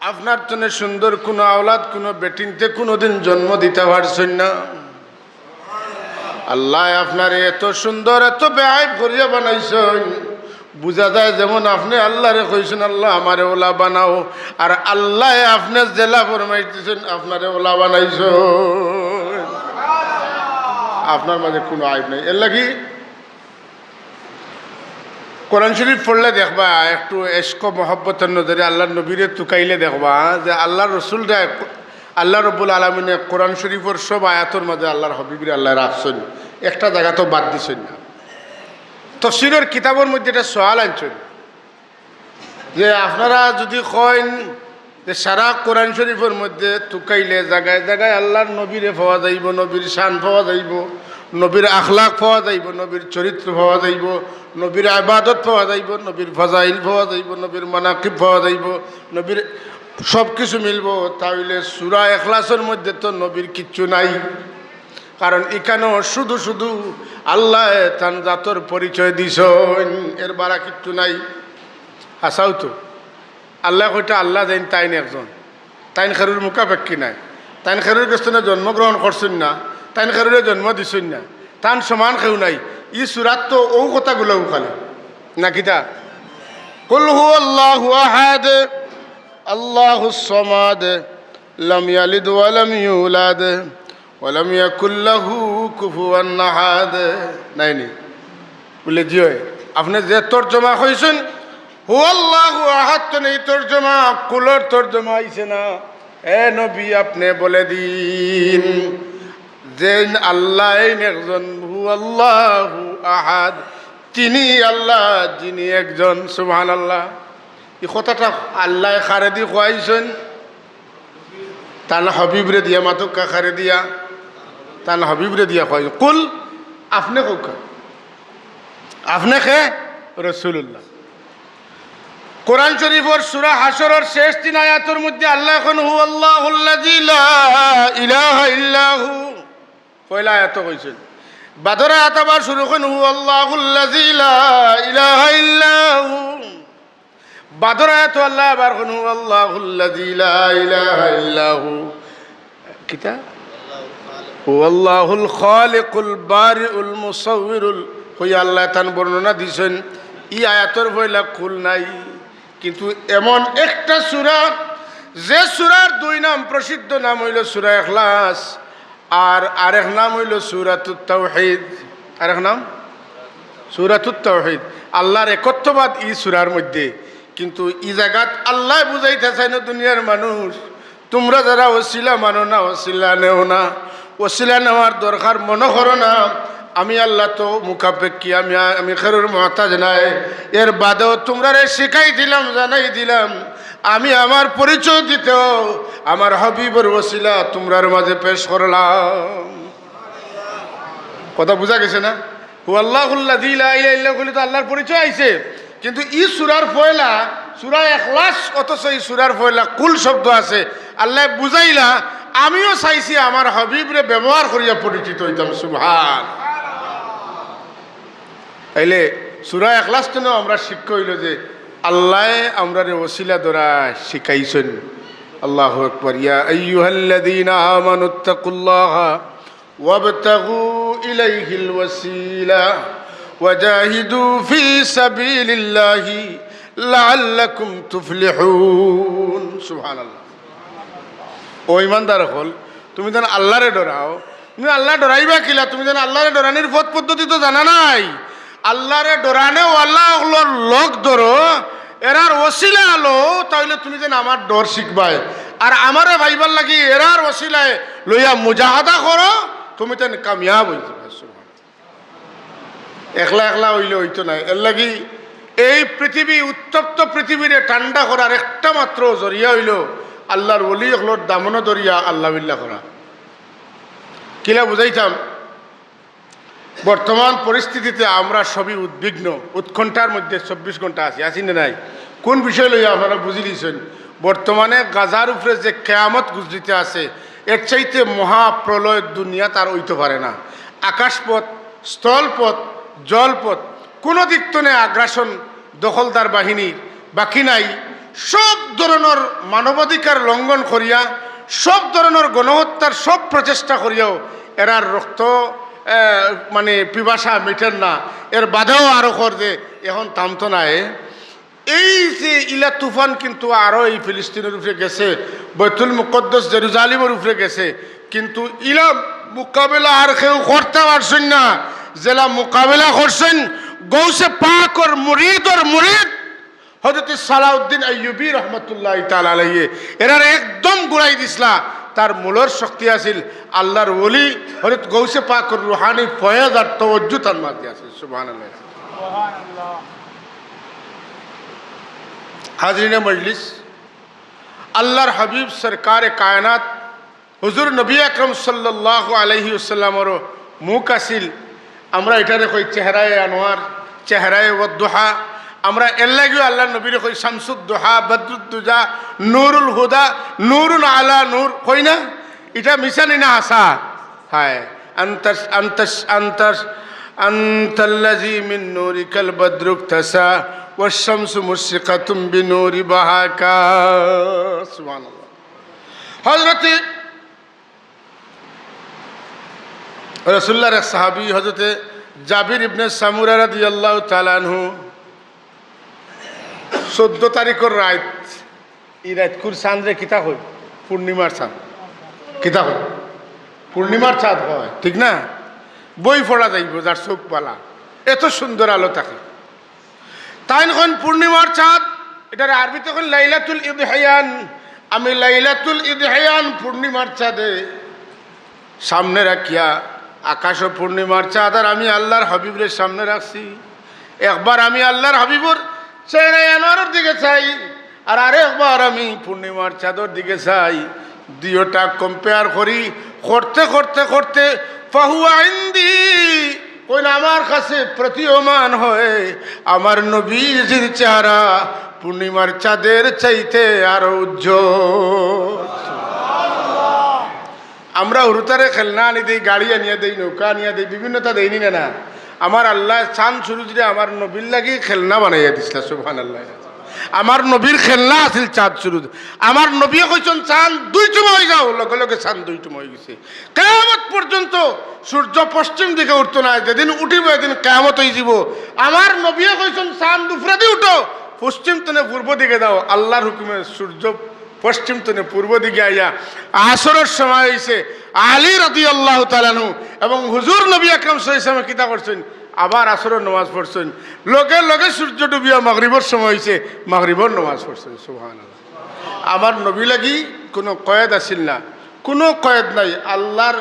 আপনার তনে সুন্দর কুনু আওলাদ কুনু বেটিন্তে কুনুদিন জন্ম দিতা পারছইন না। আল্লায় আপনারে এত সুন্দর, এত বেআইব করিয়া বানাইছইন, বুঝা যায় যেমন আপনে আল্লারে কইছইন, "আল্লাহ, আমারে অলা বানাও", আর আল্লায় আপনে যেলা ফরমাইছইন, আপনারে অলা বানাইছইন। আপনার মাঝে কুনু আইব নাই। এরলাগি কোরআন শরীফ পড়লে দেখবা, একটু এশক মহব্বতর নজরে আল্লাহর নবীরে তুকাইলে দেখবা যে আল্লাহর রসুলরে আল্লাহ রব্বুল আলামিনে কোরআন শরীফর সব আয়াতর মাঝে আল্লাহর হাবিবরে আল্লায় রাখছইন, একটা জাগাত বাদ দিছইন না। তফসিরর কিতাবর মধ্যে একটা সওয়াল আনছইন যে আপনারা যুদি কইন যে সারা কোরআন শরীফর মধ্যে তুকাইলে জাগায় জাগায় আল্লাহর নবীরে পাওয়া যাইবো, নবীর শান পাওয়া যাইবো, নবীর আখলাক পাওয়া যাইবো, নবীর চরিত্র পাওয়া যাইবো, নবীর ইবাদত পাওয়া যাইবো, নবীর ফাজাইল পাওয়া যাইবো, নবীর মানাকিব পাওয়া যাইবো, নবীর সব কিছু মিলবো, তা অইলে সূরা ইখলাসর মধ্যে তো নবীর কিচ্ছু নাই। কারণ ইখানো শুধু শুধু আল্লায় তান জাতর পরিচয় দিছইন, এর বারা কিচ্ছু নাই। হাছাউ তো। আল্লায় কয়টা আল্লাহ যেইন তাইন একজন, তাইন কেউর মুখাপেক্ষী নায়, তাইন কেউর গেছ থনে জন্মগ্রহণ করছইন না, তাইন কেউরে জন্ম দিছইন না, তান সমান কেউ নাই। ই সূরাত তো অউ কথাগুলাউ খালি, না কিতা? কুল হুয়াল্লাহু আহাদ, আল্লাহুস সামাদ, লাম ইয়ালিদ ওয়া লাম ইউলাদ, ওয়া লাম ইয়াকুল লাহু কুফুয়ান আহাদ। নায়নি? বলে, "জি অয়।" আপনে যে তর্জমা কইছইন, হুয়াল্লাহু আহাদ, তো ই তর্জমা, কুলর তর্জমা আইছে না। এ নবী, আপনে বলে দিন, যেইন আল্লাহ, এইন একজন, হুয়াল্লাহু আহাদ, তিনি আল্লাহ, যিনি একজন। সুবহানাল্লাহ। ই কথাটা আল্লায় কারেদি কওয়াইছইন? তান হাবিবরে দিয়া। মাতউক্কা কারে দিয়া? তান হাবিবরে দিয়া কওয়াইছইন। কুল, আপনে কউক্কা। আপনে কে? রাসূলুল্লাহ। কোরআন শরীফর সূরা হাশরর শেষ তিন আয়াতর মধ্যে আল্লায় কইন, "হুয়াল্লাহুল্লাযী লা ইলাহা ইল্লা হু।" পয়লা আয়াতো কইছইন। বাদর আয়াত আবার শুরু কইন, "হুয়াল্লাহুল্লাযী লা ইলাহা ইল্লা হু।" বাদর আয়াতো আল্লায় আবার কইন, "হুয়াল্লাহুল্লাযী লা ইলাহা ইল্লা হু।" কিতা? "হুয়াল্লাহুল খালিকুল বারিউল মুসাউবিরুল।" কইয়া আল্লায় তান বর্ণনা দিছইন। ই আয়াতর পয়লা কুল নাই। কিন্তু এমন একটা সূরা, যে সূরার দুই নাম, প্রসিদ্ধ নাম অইলো সূরা ইখলাস, আর আরেক নাম অইলো সূরাতুত তাওহীদ। আরেক নাম? সূরাতুত তাওহীদ, আল্লাহর একত্ববাদ ই সূরার মধ্যে। কিন্তু ই জাগাত আল্লায় বুঝাইতা চাইন, দুনিয়ার মানুষ, তুমরা যারা ওসিলা মানো না, ওসিলা নেও না, ওসিলা নেওয়ার দরকার মনো করো না, আমি আল্লাহ তো মুখাপেক্ষী, আমি, আমি কেউর মহতাজ নায়। এর বাদেও তুমরারে শিখাই দিলাম, জানাই দিলাম, আমি আমার পরিচয় দিতেও আমার হাবিবর ওসিলা তুমরার মাঝে পেশ করলাম। কথা বুঝা গেছে না? হুয়াল্লাহুল্লাযী লা ইলাহা ইল্লা হুয়া কইলে তো আল্লাহর পরিচয় আইছে। কিন্তু ই সূরার পয়লা, সূরা ইখলাস, অথচ ই সূরার পয়লা কুল শব্দ আছে। আল্লায় বুঝাইলা, আমিও চাইছি আমার হাবিবরে ব্যবহার করিয়া পরিচিত অইতাম। সুবহান। তাইলে সূরা ইখলাস থনে আমরা শিক্ষা অইলো যে আল্লায় আমরারে ওসিলা ধরা শিখাইছইন। আল্লাহু আকবার। ইয়া আইয়ুহাল্লাযীনা আমানুত্তাকুল্লাহা ওয়াবতাগু ইলাইহিল ওয়াসিলা ওয়াজাহিদু ফি সাবিলিল্লাহি লাআল্লাকুম তুফলিহুন। সুবহানাল্লাহ। ও ইমানদার অকল, তুমি যেন আল্লাহরে ডরাও। তুমি আল্লাহ ডরাইবা কিলা? তুমি যেন আল্লাহরে ডরানির পথ পদ্ধতি তো জানা নাই। আল্লাহরে ডরানেওয়ালা অকলর লগ ধরো, এরার ওসিলা লও, তাইলে তুমি যেন আমার ডর শিখবায়। আর আমারে পাইবার লাগি এরার ওসিলায় লইয়া মুজাহাদা করো, তুমি তেন কামিয়াব অইযিবায়। একলা একলা অইলে অইতো নায়। এর লাগি এই পৃথিবী, উত্তপ্ত পৃথিবীরে ঠান্ডা করার একটা মাত্র জরিয়া অইলো আল্লাহর ওলি অকলর দামনো ধরিয়া আল্লাহ বিল্লাহ করা। কিলা বুঝাইতাম, বর্তমান পরিস্থিতিতে আমরা সবই উদ্বিগ্ন, উৎকণ্ঠার মধ্যে চব্বিশ ঘন্টা আছি, আছি না নাই? কোন বিষয় লইয়া আপনারা বুঝিলিছইন? বর্তমানে গাজার উপরে যে কেয়ামত গুজরিতে আছে, এর চাইতে মহাপ্রলয় দুনিয়াত আর অইতো পারে না। আকাশপথ, স্থলপথ, জলপথ, কোনো দিক তনে আগ্রাসন দখলদার বাহিনীর বাকি নাই। সব ধরনর মানবাধিকার লঙ্ঘন করিয়া, সব ধরনর গণহত্যার সব প্রচেষ্টা করিয়াও এরার রক্ত, এ, মানে, পিপাসা মিটের না। এর বাদেও আরো কর যে এখন থামতো নায়। এই যে ইলা তুফান কিন্তু আরো এই ফিলিস্তিনর উপরে গেছে, বাইতুল মুকাদ্দাস জেরুজালিমর উপরে গেছে, কিন্তু ইলা মোকাবেলা আর কেউ করতা পারছইন না। যেলা মোকাবেলা করছইন গৌসে পাকর মুরিদর মুরিদ হযরত সালাউদ্দিন আইয়ুবী রহমতুল্লাহি তাআলা আলাইহি, এরারে একদম গুড়াই দিছলা। তার মূলর শক্তি আছিল আল্লাহর ওলি হযরত গৌসে পাকর রুহানি ফয়েজ আর তওয়াজ্জু তান মাঝে আছিল। সুবহানাল্লাহ। হাজিরিনে মজলিস, আল্লাহর হাবিব সরকারে কায়নাত হুজুর নবী আকরাম সাল্লাল্লাহু আলাইহি ওয়াসাল্লামর মুখ আছিল, আমরা ইটারে কই চেহারায়ে আনোয়ার, চেহারায়ে ওয়াদ্দুহা। আমরা এর লাগিও আল্লাহর নবীরে কই শামসুদ্দুহা, বদরুদ্দুজা, নুরুল হুদা, নুরুন আলা নুর, কই না? ইটা মিছা নি না হাছা? হায়, আন্তাস, আন্তাস, আন্তাস, আন্তাল্লাযী মিন নূরিকাল বাদরু ইকতাসা, ওয়াশ শামসু মুশরিকাতুম বিনূরি বাহাকা। সুবহানাল্লাহ। হযরতে রাসূলুল্লাহর এক সাহাবী হযরতে জাবির ইবনে সামুরা রাদিয়াল্লাহু তাআলা আনহু চৌদ্দ তারিখর রাইত, ই রাইতকুর চান্দরে কিতা কয়? পূর্ণিমার চাঁদ। কিতা কয়? পূর্ণিমার চাঁদ কয়, ঠিক না? বই পড়া যাইবো যার চোখ বালা, এত সুন্দর আলো থাকে। তাইন কইন পূর্ণিমার চাঁদ, ইটারে আরবিতে কইন লাইলাতুল ইদহিয়ান। আমি লাইলাতুল ইদহিয়ান পূর্ণিমার চাঁদে সামনে রাখিয়া আকাশো পূর্ণিমার চাঁদ আর আমি আল্লাহর হাবিবরে সামনে রাখছি। একবার আমি আল্লাহর হাবিবর চেহারায়ে আনোয়ারর দিকে চাই, আর আরেকবার আমি পূর্ণিমার চাঁদর দিকে চাই। দুইওটা compare করি, করতে করতে করতে ফাহুয়া ইনদি, কইন আমার কাছে প্রতীয়মান হয় আমার নবীজির চেহারা পূর্ণিমার চাঁদের চাইতে আরো উজ্জ্বল। আমরা হুরুতারে খেলনা আনি দেই, গাড়ি আনিয়া দেই, নৌকা আনিয়া দেই, বিভিন্নতা দেইনি না, না? আমার আল্লায় চাঁদ সুরুজরে আমার নবীর লাগি খেলনা বানাইয়া দিছলা, সুবহানাল্লাহ। আমার নবীর খেলনা আছিল চাঁদ সুরুজ। আমার নবীয়ে কইছইন, "চাঁদ দুই টুমা অই যাও", লগে লগে চাঁদ দুই টুমা অই গেছে। কিয়ামত পর্যন্ত সূর্য পশ্চিম দিকে উঠতো না, যেদিন উঠিবো এদিন কিয়ামত অই যিবো। আমার নবীয়ে কইছইন, "চাঁদ উপরেদি উঠো, পশ্চিম তনে পূর্ব দিকে যাও।" আল্লাহর হুকুমে সূর্য পশ্চিম তনে পূর্ব দিকে আইয়া আসরর সময় অইছে। আলী রাদিয়াল্লাহু তাআলা আনহু এবং হুজুর নবী আকরাম সাল্লাল্লাহু আলাইহি ওয়াসাল্লামে কিতা করছইন? আবার আসরর নামাজ পড়ছইন, লগে লগে সূর্য ডুবিয়া মাগরিবর সময় অইছে, মাগরিবর নামাজ পড়ছইন। সুবহানাল্লাহ। আমার নবী লাগি কুনু কয়েদ আছিল না, কুনু কয়েদ নাই। আল্লার,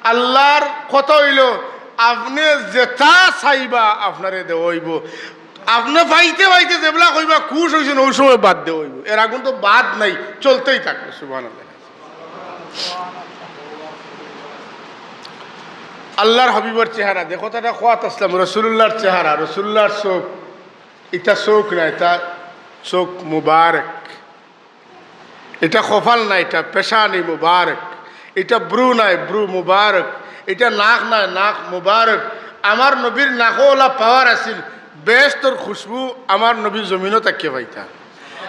আল্লার কথা অইলো, আপনে যেতা চাইবা আপনারে দেওয়া অইবো। আপনে পাইতে পাইতে যেবলা কইবা খুশ অইছইন, অউ সময় বাদ দেওয়া অইবো। এর আগুন তো বাদ নাই, চলতেই থাকবে। সুবহানাল্লাহ। আল্লার হাবিবর চেহারা দেখো, তারা খোয়াত আসলাম, রসুলুল্লাহর চেহারা, রসুলুল্লাহর চোখ, ইটা চোখ না, ইটা চোখ মুবারক। ইটা কপাল না, ইটা পেশানি মুবারক। ইটা ভ্রু নায়, ভ্রু মুবারক। ইটা নাক নায়, নাক মুবারক। আমার নবীর নাকো অলা পাওয়ার আছিল, বেহেস্তর খুশবু আমার নবী জমিনো থাকিয়া পাইতা।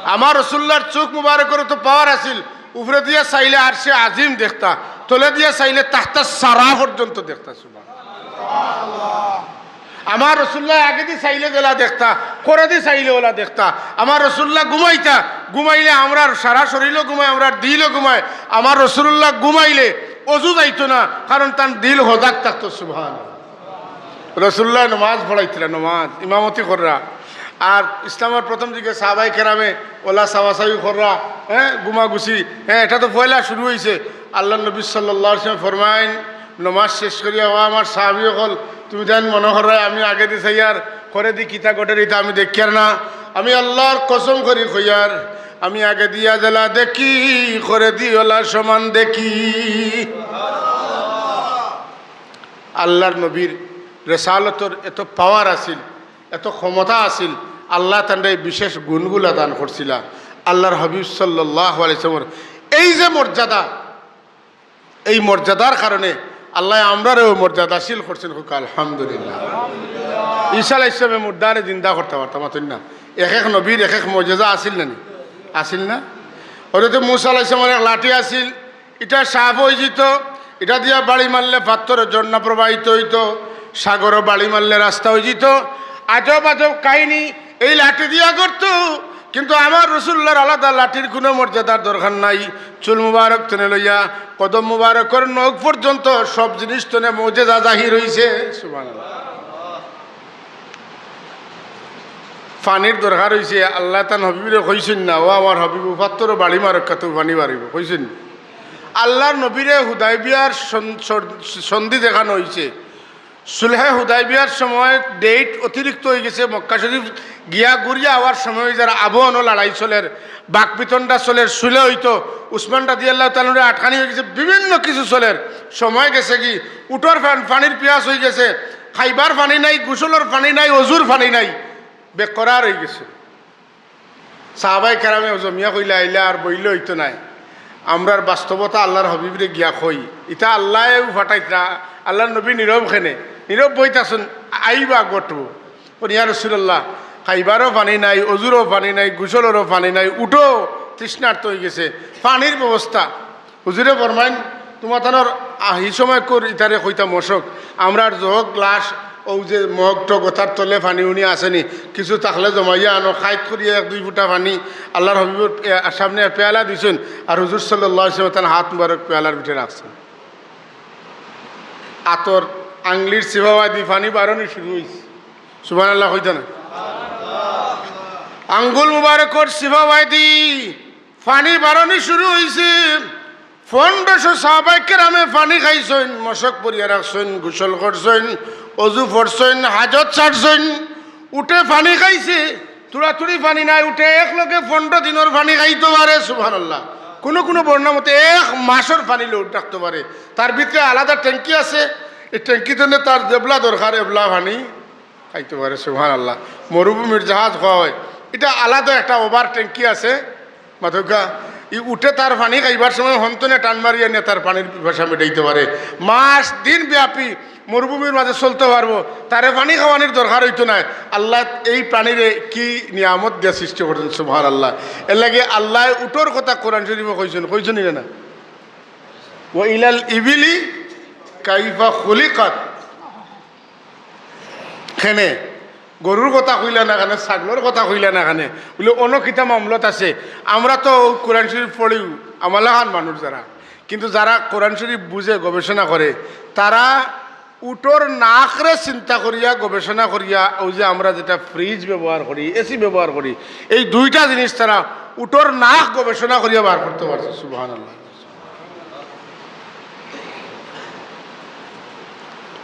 আমার রসুলুল্লাহর চোখ মুবারকর তো পাওয়ার আছিল, উপরে দিয়া চাইলে আরশে আজিম দেখতা, তলে দিয়া চাইলে তাখতা সারা পর্যন্ত দেখতা। সুবহানাল্লাহ। আমার রসুলুল্লাহ আগেদি চাইলে যেলা দেখতা, করেদি চাইলে অলা দেখতা। আমার রসুলুল্লাহ ঘুমাইতা, ঘুমাইলে আমরার সারা শরীরও ঘুমায়, আমরার দিলও ঘুমায়। আমার রসুলুল্লাহ ঘুমাইলে অজু যাইতো না, কারণ তান দিল হজাগ থাকতো। সুবহানাল্লাহ। রসুলুল্লাহ নমাজ পড়াইতরা, নমাজ ইমামতি কররা। আর ইসলামর প্রথম যুগে সাহাবায়ে কেরামে অলা চাওয়াচাওয়ি কররা, হ্যাঁ, ঘুমাঘুষি, হ্যাঁ, ইটা তো পয়লা শুরু অইছে। আল্লার নবী সাল্লাল্লাহু আলাইহি ওয়াসাল্লাম ফরমাইন, নমাজ শেষ করিয়া, "ও আমার সাহাবী অকল, তুমি যেন মনে কররায় আমি আগেদি চাইয়ার, করেদি কিতা ঘটের ইতা আমি দেখিয়ার না। আমি আল্লার কসম করি কইয়ার, আমি আগেদিয়া যেলা দেখি, করেদি অলা সমান দেখি।" আল্লার নবীর রেসালতর এত পাওয়ার আছিল, এত ক্ষমতা আছিল, আল্লায় তানরে এই বিশেষ গুণগুলা দান করছিলা। আল্লার হাবিব সাল্লাল্লাহু আলাইহি ওয়াসাল্লামর এই যে মর্যাদা, এই মর্যাদার কারণে আল্লায় আমরারেও মর্যাদাশীল করছইন। কউক্কা আলহামদুলিল্লাহ। ঈসা আলাইহিস সালামে মুর্দারে জিন্দা করতা পারতা, মাতইন না? এক এক নবীর এক এক মর্যাদা আছিল না নি? আছিল না? হযরতে মুসা আলাইহিস সালামর এক লাঠি আছিল, ইটা সাপ অইযিতো, ইটা দিয়া বাড়ি মারলে পাত্থরর ঝর্ণা প্রবাহিত অইতো, সাগরো বাড়ি মারলে রাস্তা অইযিতো। আজব আজব কাহিনী এই লাঠি দিয়া করতো। কিন্তু আমার রসুলুল্লাহর আলাদা লাঠির কুনু মর্যাদার দরকার নাই। চুল মুবারক তনে লইয়া কদম মুবারকর নখ পর্যন্ত সব জিনিস তনে মজেজা জাহির অইছে। সুবহানাল্লাহ। পানির দরকার অইছে, আল্লায় তান হাবিবরে কইছইন না, "ও আমার হাবিব, পাত্থরো বাড়ি মারউক্কা, তো পানি বারইবো", কইছইন? আল্লার নবীরে হুদায়বিয়ার সন-, সর-, সন্ধি দেখানো অইছে। সুলহে হুদায়বিয়ার সময় date অতিরিক্ত অইগেছে, মক্কা শরীফ গিয়া ঘুরিয়া আওয়ার সময় যারা আবহনো লড়াই চলের, বাকবিতণ্ডা চলের, সুলে অইতো, উসমান রাদিয়াল্লাহু তাআলা আনহুরে আটকানি অইগেছে, বিভিন্ন কিছু চলের, সময় গেছেগি, উটর ফান-, পানির পিয়াস অইগেছে, খাইবার পানি নাই, গোসলর পানি নাই, অজুর পানি নাই, বেকরার অইগেছে। সাহাবায়ে কেরামে জমিয়া কইলা, "আইলা আর বইলে অইতো নায়, আমরার বাস্তবতা আল্লার হাবিবরে গিয়া কই।" ইতা আল্লায়উ ফাটাইতরা, আল্লার নবী নীরব কেনে, নীরব বইতাছইন, আইবা ঘটবো। কইন, "ইয়া রাসুলাল্লাহ, খাইবারও পানি নাই, অজুরও পানি নাই, গোসলরও পানি নাই, উটও তৃষ্ণার্ত অইগেছে, পানির ব্যবস্থা।" হুজুরে ফরমাইন, "তুমাতানর আহি সময় কর ইতারে কইতা মশক, আমরার জগ গ্লাস, অউ যে মগ টগ, অতার তলে পানি উনি আছে নি, কিছু থাকলে জমাইয়া আনো, খাইত করিয়া এক দুই ফুটা পানি।" আল্লার হাবিবর পে-, সামনে পেয়ালা দিছইন, আর হুজুর সাল্লাল্লাহু আলাইহি ওয়াসাল্লাম তান হাত মুবারক পেয়ালার ভিতরে রাখছইন। আতর আঙ্গুলির চিপাবায়দি পানি বারনি শুরু অইছে। সুবহানাল্লাহ কইতা না? আঙ্গুল মুবারকর চিপাবায়দি পানি বারনি শুরু অইছে। পনেরোশো সাহাবায়ে কেরামে পানি খাইছইন, মশক পরিয়া রাখছইন, গোসল করছইন, অজু পড়ছইন, হাজত ছাড়ছইন, উটে পানি খাইছে, তুড়াতুড়ি পানি নাই, উটে এক লগে পনেরো দিনর পানি খাইতো পারে, সুবহানাল্লাহ। কুনু কুনু বর্ণনা মতে এক মাসর পানি লোড রাখতো পারে। তার ভিতরে আলাদা ট্যাঙ্কি আছে, এই ট্যাঙ্কি তনে তার যেবলা দরকার এবলা পানি খাইতো পারে, সুবহানাল্লাহ। মরুভূমির জাহাজ কওয়া অয়, ইটা আলাদা একটা ওভার ট্যাঙ্কি আছে। মাতউক্কা, ই উটে তার পানি খাইবার সময় হন তনে টান মারিয়া নিয়া তার পানির পিপাসা মিটাইতো পারে। মাস দিন ব্যাপী মরুভূমির মাঝে চলতো পারবো, তারে পানি খাওয়ানির দরকার অইতো নায়। আল্লায় এই প্রাণীরে কি নিয়ামত দিয়া সৃষ্টি করছইন, সুবহানাল্লাহ। এরলাগি আল্লায় উটর কথা কোরআন শরীফো কইছইন, কইছইন নি না? "ওয়া ইলাল ইবিলি কাইফা খুলিকাত।" কেনে? গরুর কথা কইলা না কেনে, ছাগলর কথা কইলা না কেনে? বুলে, অন্য কিতা মামলত আছে। আমরা তো কোরআন শরীফ পড়িউ, আমলাখান মানুষ যারা, কিন্তু যারা কোরআন শরীফ বুঝে, গবেষণা করে, তারা উটর নাকরে চিন্তা করিয়া, গবেষণা করিয়া, অউ যে আমরা যেটা ফ্রিজ ব্যবহার করি, এসি ব্যবহার করি, এই দুইটা জিনিস তারা উটর নাক গবেষণা করিয়া বার করতে পারছে। সুবহানাল্লাহ।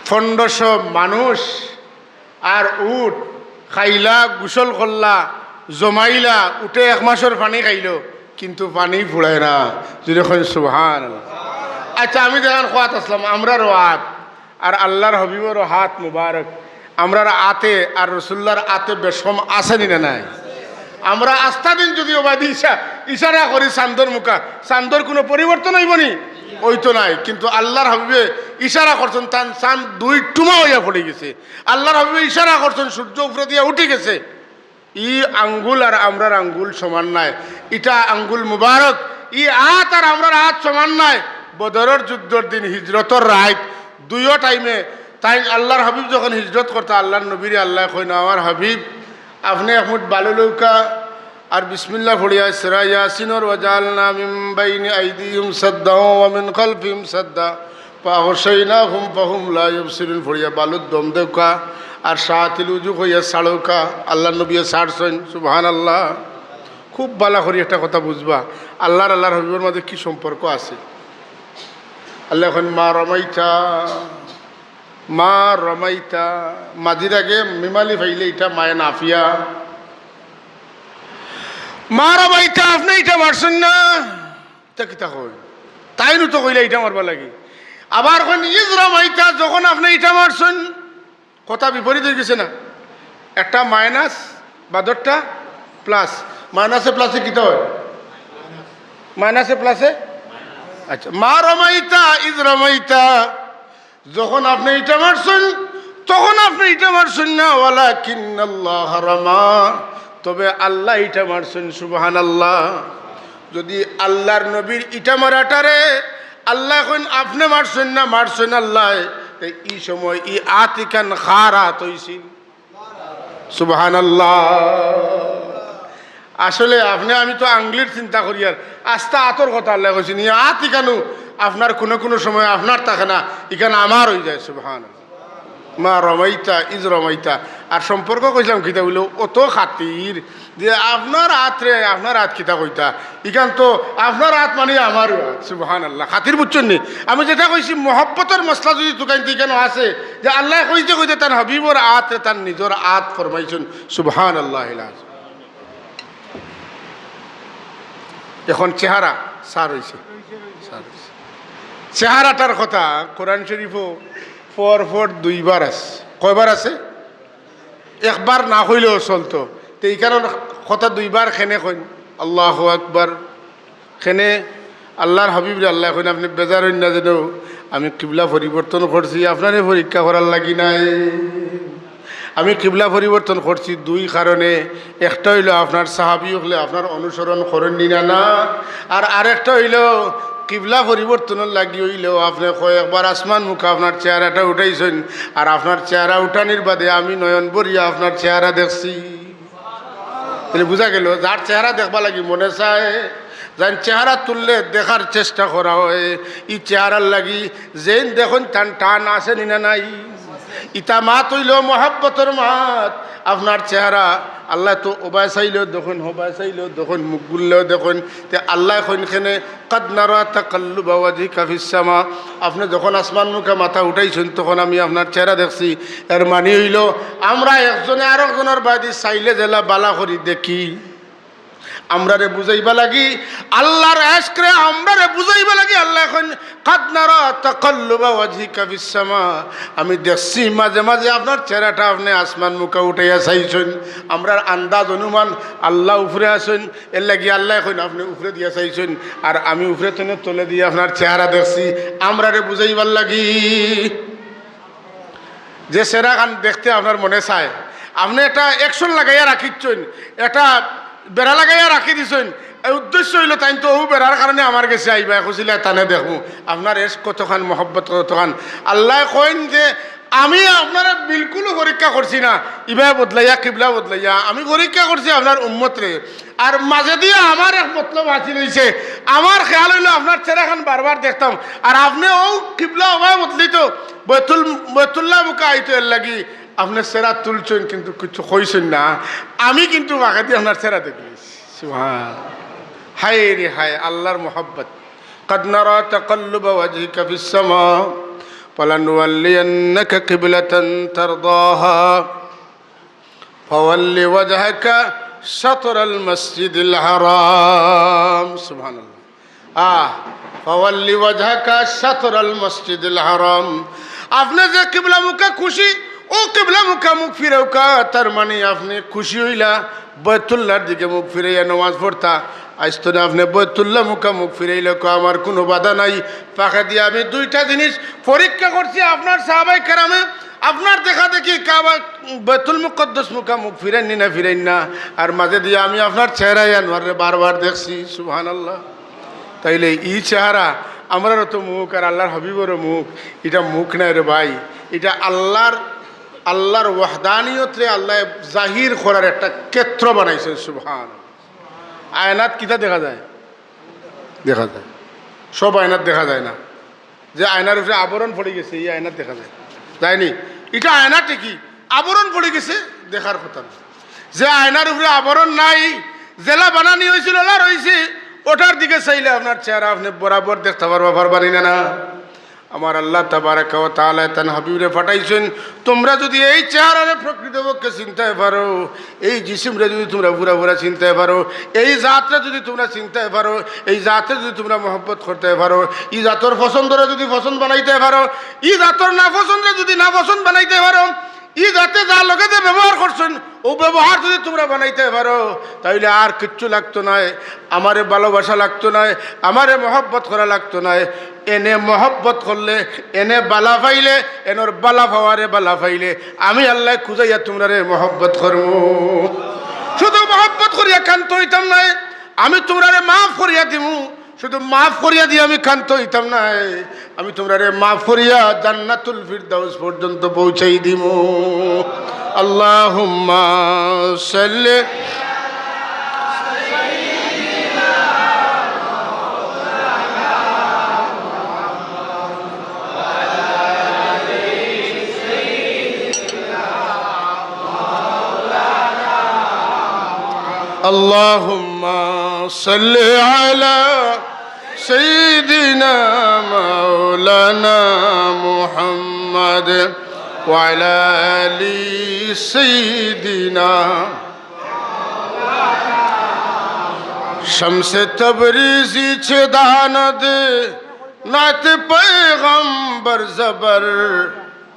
পনেরোশো মানুষ আর উট খাইলা, গোসল করলা, জমাইলা, উটে এক মাসর পানি খাইলো, কিন্তু পানি ফুরায় না। যদি কইন সুবহানাল্লাহ। আচ্ছা, আমি যেখান খোয়াত আসলাম, আমরারও আত আর আল্লাহর হাবিবরও হাত মুবারক, আমরার আতে আর রসুল্লার আতে বেশকম আছে নি না নাই? আমরা আস্তা দিন যদি ওবাদি ইশা-, ইশারা করি চান্দর মুখা, চান্দর কোনো পরিবর্তন অইবো নি? অইতো নায়। কিন্তু আল্লাহর হাবিবে ইশারা করছেন, তান চান্দ দুই টুমা অইয়া পড়ি গেছে। আল্লাহর হাবিবে ইশারা করছেন, সূর্য উপরে দিয়া উঠি গেছে। ই আঙ্গুল আর আমরার আঙ্গুল সমান নায়। ইটা আঙ্গুল মুবারক, ই আত আর আমরার আত সমান নায়। বদরর যুদ্ধর দিন, হিজরতর রাইত, দুইও টাইমে তাইন আল্লাহর হাবিব যখন হিজরত করতা, আল্লাহর নবীরে আল্লায় কইন, "আমার হাবিব, আপনে এক মুঠ বালু লউক্কা আর বিসমিল্লাহ পড়িয়া সুরা ইয়াসিনর, ওয়াজাআলনা মিন বাইনি আইদিহিম সাদ্দা ওয়া মিন খালফিহিম সাদ্দা ফাআগশাইনাহুম ফাহুম লা ইউবসিরুন" পড়িয়া বালুত দম দেউক্কা আর সাতিল উজু কইয়া ছাড়উক্কা। আল্লাহর নবীয়ে ছাড়ছইন। সুবহানাল্লাহ। খুব ভালা করি একটা কথা বুঝবা, আল্লাহর, আল্লাহর হাবিবর মাঝে কি সম্পর্ক আছে। আল্লায় কইন, "মা রমাইতা, মা রমাইতা।" মাঝির আগে মিমালি পাইলে ইটা মায়ে নাফিয়া। "মা রমাইতা, আপনে ইটা মারছইন না।" ইটা কিতা কইন? তাইনও তো কইলা ইটা মারবার লাগি। আবার কইন, "ইজ রমাইতা, যখন আপনে ইটা মারছইন।" কথা বিপরীত অই গেছে না? একটা মাইনাস, বাদরটা প্লাস। মাইনাসে প্লাসে কিতা অয়? মাইনাসে প্লাসে? আচ্ছা, "মা রমাইতা ইজ রমাইতা।" যখন আপনে ইটা মারছইন, তখন আপনে ইটা মারছইন না, "ওয়ালাকিন্নাল্লাহ রামা।" তবে আল্লায় ইটা মারছইন। সুবহানাল্লাহ। যদি আল্লাহর নবীর ইটা মারাটারে আল্লায় কইন, "আপনে মারছইন না, মারছইন আল্লায়", তে ই সময় ই আত ইখান কার আত অইছিল? সুবহানাল্লাহ। আসলে আপনে আমি তো আঙ্গুলির চিন্তা করি, আর আস্তা আতর কথা আল্লায় কইছইন। ই আত ইখানও আপনার কুনু কুনু সময় আপনার থাকে না, ইখান আমার অই যায়। সুবহানাল্লাহ। "মা রমাইতা ইজ রমাইতা।" আর সম্পর্ক কইছলাম কিতা অইলো, অত খাতির যে আপনার আতরে, আপনার আত কিতা কইতা, ইখান তো আপনার আত মানে আমার আত। সুবহানাল্লাহ। খাতির বুঝছইন নি? আমি যেটা কইছি, মহব্বতর মসলা যদি তুকাইন তে ইখানো আছে যে আল্লায় কইতে কইতে তান হাবিবর আতরে তান নিজর আত ফরমাইছইন। সুবহানাল্লাহ। এখন চেহারা সার অইছে, সার অইছে। চেহারাটার কথা কোরআন শরীফও পর পর দুইবার আছে। কয়বার আছে? একবার না কইলেও চলতো। তে ইখানো কথা দুইবার কেনে কইন? আল্লাহু আকবার। কেনে আল্লাহর হাবিবরে আল্লায় কইন, "আপনে বেজার অইন না যেন, আমি কিবলা পরিবর্তন করছি, আপনারে পরীক্ষা করার লাগি নায়। আমি কিবলা পরিবর্তন করছি দুই কারণে। একটা অইলো আপনার সাহাবী অকলে আপনার অনুসরণ করইন নি না, না। আর আরেকটা অইলো কিবলা পরিবর্তনর লাগি অইলো আপনে কয়েকবার আসমান মুখা আপনার চেহারাটা উঠাইছইন, আর আপনার চেহারা উঠানির বাদে আমি নয়ন ভরিয়া আপনার চেহারা দেখছি।" তাইলে বুঝা গেল, যার চেহারা দেখবার লাগি মনে চায়, যাইন চেহারা তুললে দেখার চেষ্টা করা অয়, ই চেহারার লাগি যেইন দেখইন তান টান আছে নি না নাই? ইতা মাত অইলো মহব্বতর মাত। আপনার চেহারা, আল্লায় তো ওবায় চাইলেও দেখইন, হবায় চাইলেও দেখইন, মুখ গুললেও দেখইন। তে আল্লায় কইন কেনে, "কাদ নারা তাকাল্লুবা ওয়াজহিকা ফিস সামা।" আপনে যখন আসমান মুখা মাথা উঠাইছইন, তখন আমি আপনার চেহারা দেখছি। এর মানি অইলো, আমরা একজনে আরকজনর বায়দি চাইলে যেলা ভালা করি দেখি। আমরারে বুঝাইবার লাগি, আল্লাহর ইশকরে আমরারে বুঝাইবার লাগি আল্লায় কইন, "কাদ নারা তাকাল্লুবা ওয়াজহিকা ফিস সামা।" আমি দেখছি মাঝে মাঝে আপনার চেহারাটা আপনে আসমান মুখা উঠাইয়া চাইছইন। আমরার আন্দাজ অনুমান আল্লাহ উপরে আছইন, এর লাগি আল্লায় কইন, "আপনে উপরে দিয়া চাইছইন, আর আমি উপরে তনে তলে দিয়া আপনার চেহারা দেখছি।" আমরারে বুঝাইবার লাগি। যে চেহারাখান দেখতে আপনার মনে চায়, আপনে একটা action লাগাইয়া রাখিছইন, একটা বেড়া লাগাইয়া রাখি দিছইন, এর উদ্দেশ্য অইলো তাইন তো অউ বেড়ার কারণে আমার গেছে আইবা, খুশিলে তানে দেখমু। আপনার ইশক কতখান, মহব্বত কতখান। আল্লায় কইন যে, আমি আপনারে বিলকুল পরীক্ষা করছি না, ইবায় বদলাইয়া, কিবলা বদলাইয়া, আমি পরীক্ষা করছি আপনার উম্মতরে। আর মাঝে দিয়া আমার এক মতলব হাসিল অইছে, আমার খেয়াল অইলো আপনার চেহারাখান বারবার দেখতাম, আর আপনে অউ কিবলা অবায় বদলিত, বয়তুল, বয়তুল্লাহ মুখা আইতো এর লাগি, আপনে চেহারা তুলছইন কিন্তু কিচ্ছু কইছইন না, আমি কিন্তু বাগেদি আপনার চেহারা দেখলিছি। সুবহান। হায় রে হায়, আল্লাহর মোহাব্বত। قد نرى تقلب وجهك في السماء فلنولينك قبلة ترضاها فول وجهك شطر المسجد الحرام. সুবহানাল্লাহ। আহ, فول وجهك شطر المسجد الحرام. আপনে যে কিবলা মুখা খুশি, অউ কিবলা মুখা মুখ ফিরাউক্কা, তার মানে আপনে খুশি অইলা, বয়তুল্লাহর দিকে মুখ ফিরাইয়া নমাজ পড়তা। আইজ তনে আপনে বয়তুল্লাহ মুখা মুখ ফিরাইলাউক্কা, আমার কুনু বাধা নাই। ফাঁকেদি আমি দুইটা জিনিস পরীক্ষা করছি আপনার সাহাবায়ে কেরামে, আপনার দেখা দেখি কাবা, বয়তুল মুকাদ্দাস মুখা মুখ ফিরাইন নি না ফিরাইন না, আর মাঝে দিয়া আমি আপনার চেহারায় আনোয়াররে বারবার দেখছি। সুবহানাল্লাহ। তাইলে ই চেহারা, আমরারও তো মুখ আর আল্লাহর হাবিবরও মুখ, ইটা মুখ নায় রে ভাই, ইটা আল্লাহর, আল্লাহর ওয়াহদানিয়তরে আল্লায় জাহির করার একটা ক্ষেত্র বানাইছইন। সুবহান। আয়নাত কিতা দেখা যায়? দেখা যায়। সব আয়নাত দেখা যায় না। যে আয়নার উপরে আবরণ পড়ি গেছে, ই আয়নাত দেখা যায়। যায়নি? ইটা আয়না ঠিকই, আবরণ পড়ি গেছে, দেখার কথা না। যে আয়নার উপরে আবরণ নাই, যেলা বানানি অইছিল, অলা রইছে, ওটার দিকে চাইলে আপনার চেহারা আপনে বরাবর দেখতা পারবা, পারবা নি না? না। আমার আল্লাহ তাবারাকা ওয়া তাআলায় তান হাবিবরে পাঠাইছইন, তুমরা যুদি এই চেহারারে প্রকৃতপক্ষে চিনতায় পারো, এই জিসিমরে যুদি তুমরা পুরা পুরা চিনতায় পারো, এই জাতরে যুদি তুমরা চিনতায় পারো, এই জাতরে যুদি তুমরা মহব্বত করতায় পারো, ই জাতর পছন্দরে যুদি পছন্দ বানাইতায় পারো, ই জাতর নাপছন্দরে যুদি নাপছন্দ বানাইতায় পারো, ই জাতে যার লগে যে ব্যবহার করছইন, অউ ব্যবহার যুদি তুমরা বানাইতায় পারো, তাইলে আর কিচ্ছু লাগতো নায়। আমারে ভালোবাসা লাগতো নায়, আমারে মহব্বত করা লাগতো নায়। এনে মহব্বত করলে, এনে বালা পাইলে, এনর বালা পাওয়ারে বালা পাইলে, আমি আল্লায় খুজাইয়া তুমরারে মহব্বত করমু। শুধু মহব্বত করিয়া ক্ষান্ত অইতাম নায়, আমি তুমরারে মাফ করিয়া দিমু। শুধু মাফ করিয়া দিয়া আমি ক্ষান্ত অইতাম নায়, আমি তুমরারে মাফ করিয়া জান্নাতুল ফিরদাউস পর্যন্ত পৌঁছাই দিমু। আল্লাহুম্মা সাল্লি। اللهم صل على سيدنا مولانا محمد وعلى آل سيدنا شمس تبریزی چہ داند نعت پیغمبر زبر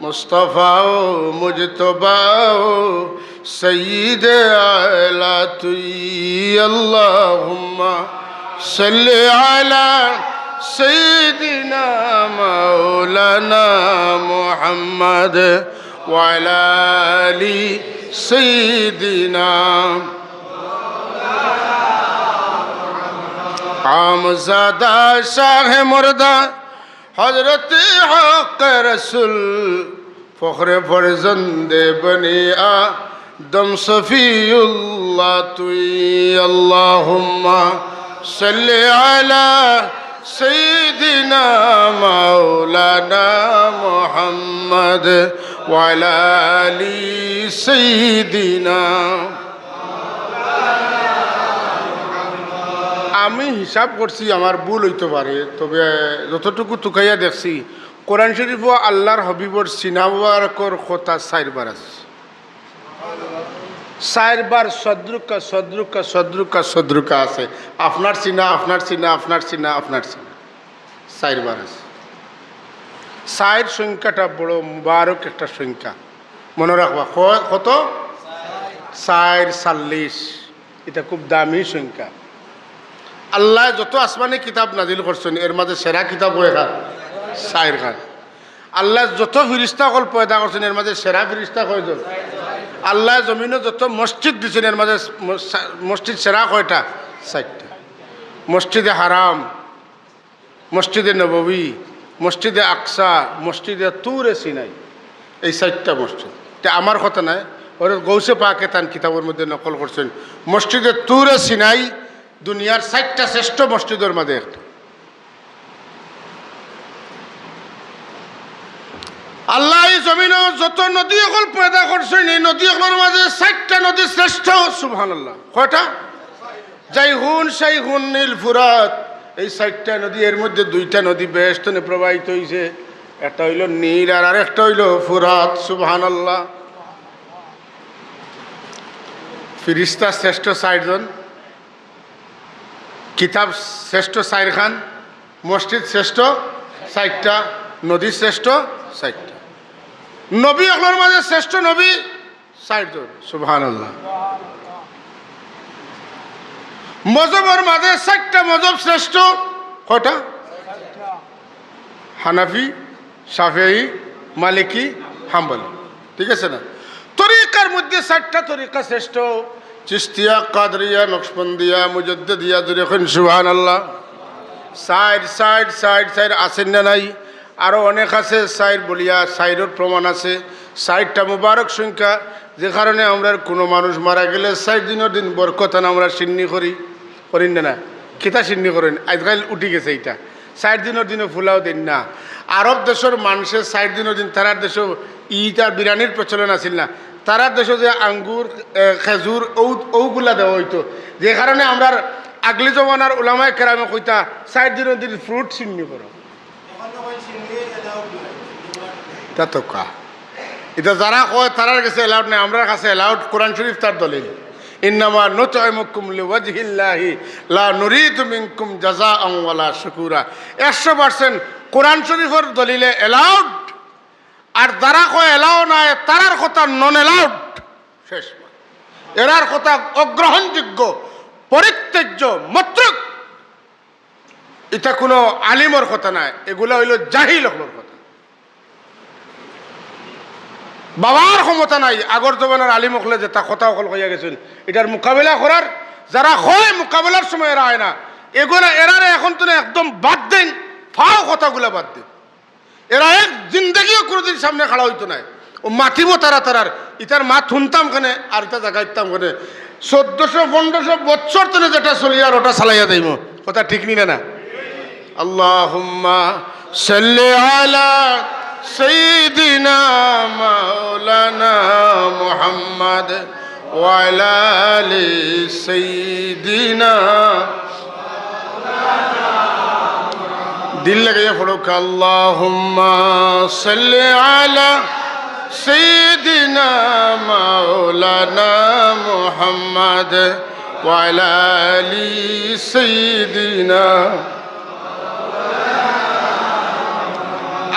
مصطفی و مجتبی و سید اعلی تویی. اللهم صل على سيدنا مولانا محمد وعلى آل سيدنا عامزادہ شاہ مردہ حضرت حق رسول فخر فرزند بنی آدم صفی اللہ تویی. اللهم صل على سيدنا مولانا محمد وعلى آل سيدنا. আমি হিসাব করছি, আমার ভুল অইতো পারে, তবে যতটুকু তুকাইয়া দেখছি, কোরআন শরীফো আল্লাহর হাবিবর সিনা মুবারকর কথা চাইরবার আছে। চাইরবার সদরুকা, সদরুকা, সদরুকা, সদরুকা আছে। আপনার সিনা, আপনার সিনা, আপনার সিনা, আপনার সিনা। চাইরবার আছে। চাইর সংখ্যাটা বড় মুবারক একটা সংখ্যা। মনো রাখবা, ক-, কত? চাইর চাল্লিশ। ইটা খুব দামি সংখ্যা। আল্লায় যত আসমানি কিতাব নাজিল করছইন, এর মাঝে সেরা কিতাব কয়খান? চাইরখান। আল্লায় যত ফিরিস্তা অকল পয়দা করছইন, এর মাঝে সেরা ফিরিস্তা কয়জন? আল্লায় জমিনো যত মসজিদ দিছইন, এর মাঝে ম-, সা-, মসজিদ সেরা কয়টা? চাইরটা। মসজিদে হারাম, মসজিদে নববী, মসজিদে আকসা, মসজিদে তুরে সিনাই। এই চাইরটা মসজিদ। ইটা আমার কথা নায়, হযরত গৌসে পাকে তান কিতাবর মধ্যে নকল করছইন। মসজিদে তুরে সিনাই দুনিয়ার চাইরটা শ্রেষ্ঠ মসজিদর মাঝে একটা। আল্লায় ই জমিনো যত নদী অকল পয়দা করছইন, এই নদী অকলর মাঝে চাইরটা নদী শ্রেষ্ঠ। সুবহানাল্লাহ। কয়টা? জাইহুন, শাইহুন, নীল, ফুরাত। এই চাইরটা নদী, এর মধ্যে দুইটা নদী বেহেশত থনে প্রবাহিত অইছে। একটা অইলো নীল আর আরেকটা অইলো ফুরাত। সুবহানাল্লাহ। ফিরিস্তা শ্রেষ্ঠ চাইরজন, কিতাব শ্রেষ্ঠ চাইরখান, মসজিদ শ্রেষ্ঠ চাইরটা, নদী শ্রেষ্ঠ চাইরটা। নবী অকলর মাঝে শ্রেষ্ঠ নবী চাইরজন। সুবহানাল্লাহ। মজহবর মাঝে চাইরটা মজহব শ্রেষ্ঠ। কয়টা? হানাফি, শাফিঈ, মালিকি, হাম্বলি। ঠিক আছে না? তরিকার মধ্যে চাইরটা তরিকা শ্রেষ্ঠ: চিশতিয়া, কাদরিয়া, নকশবন্দিয়া, মুজাদ্দিদিয়া। জোরে কইন সুবহানাল্লাহ। চাইর, চাইর, চাইর, চাইর আছে না নাই? আরো অনেক আছে চাইর বলিয়া, চাইরর প্রমাণ আছে। চাইরটা মুবারক সংখ্যা, যে কারণে আমরার কুনু মানুষ মারা গেলে চাইর দিনর দিন বরকতান আমরা শিন্নি করি, করি না, না? কিতা শিন্নি করইন? আইজকাইল উঠি গেছে ইটা। চাইর দিনর দিনো ফুলাও দেইন না। আরব দেশর মানষে চাইর দিনর দিন, তারার দেশো ইটা বিরানির প্রচলন আছিল না। তারার দেশো যে আঙ্গুর, এ, খেজুর, ঔ-, ঔগুলা দেওয়া অইতো, যে কারণে আমরার আগলি জমানার উলামায়ে কেরামে কইতা, "চাইর দিনর দিন fruit শিন্নি করো।" ইটা তো কা, ইটা যারা কয়, তারার গেছে allowed নাই, আমরার কাছে allowed। কোরআন শরীফ তার দলিল, "ইন্নামা নুতইমুকুম লিওয়াজহিল্লাহি লা নুরিদু মিনকুম জাযাআন ওয়ালা শুকুরা।" একশো percent কোরআন শরীফর দলিলে allowed। আর যারা কয় allow নাই, তারার কথা non allowed। শেষ। এরার কথা অগ্রহণযোগ্য, পরিত্যাজ্য, মতরুক। ইটা কুনু আলিমর কথা নায়, এগুলা অইলো জাহিল অকলর কথা। বাবার ক্ষমতা নাই। আগর জমানার আলিম অকলে যেতা কথা অকল কইয়া গেছইন, ইটার মোকাবেলা করার, যারা কয় মোকাবেলার সময় এরা আয় না, এগুলা, এরারে এখন থনে একদম বাদ দেইন, ফাও কথাগুলা বাদ দেইন। এরা এক জিন্দেগিও কুনুদিন সামনে খাড়া অইতো নায়। ও মাতিবো তারা তারার, ইতার মাত হুনতাম কেনে, আর ইতা জাগাইতাম কেনে। চৌদ্দশো পনেরোশো বছর থনে যেটা চলিয়ার, ওটা চালাইয়া যাইমু। কথা ঠিক নি না, না? আল্লাহুম্মা সাল্লি আলা সাইয়্যিদিনা মাওলানা মুহাম্মদ ওয়া আলা আলি সাইয়্যিদিনা। দিল লাগাইয়া পড়উক্কা, আল্লাহুম্মা সাল্লি আলা সাইয়্যিদিনা মাওলানা মুহাম্মদ ওয়া আলা আলি সাইয়্যিদিনা।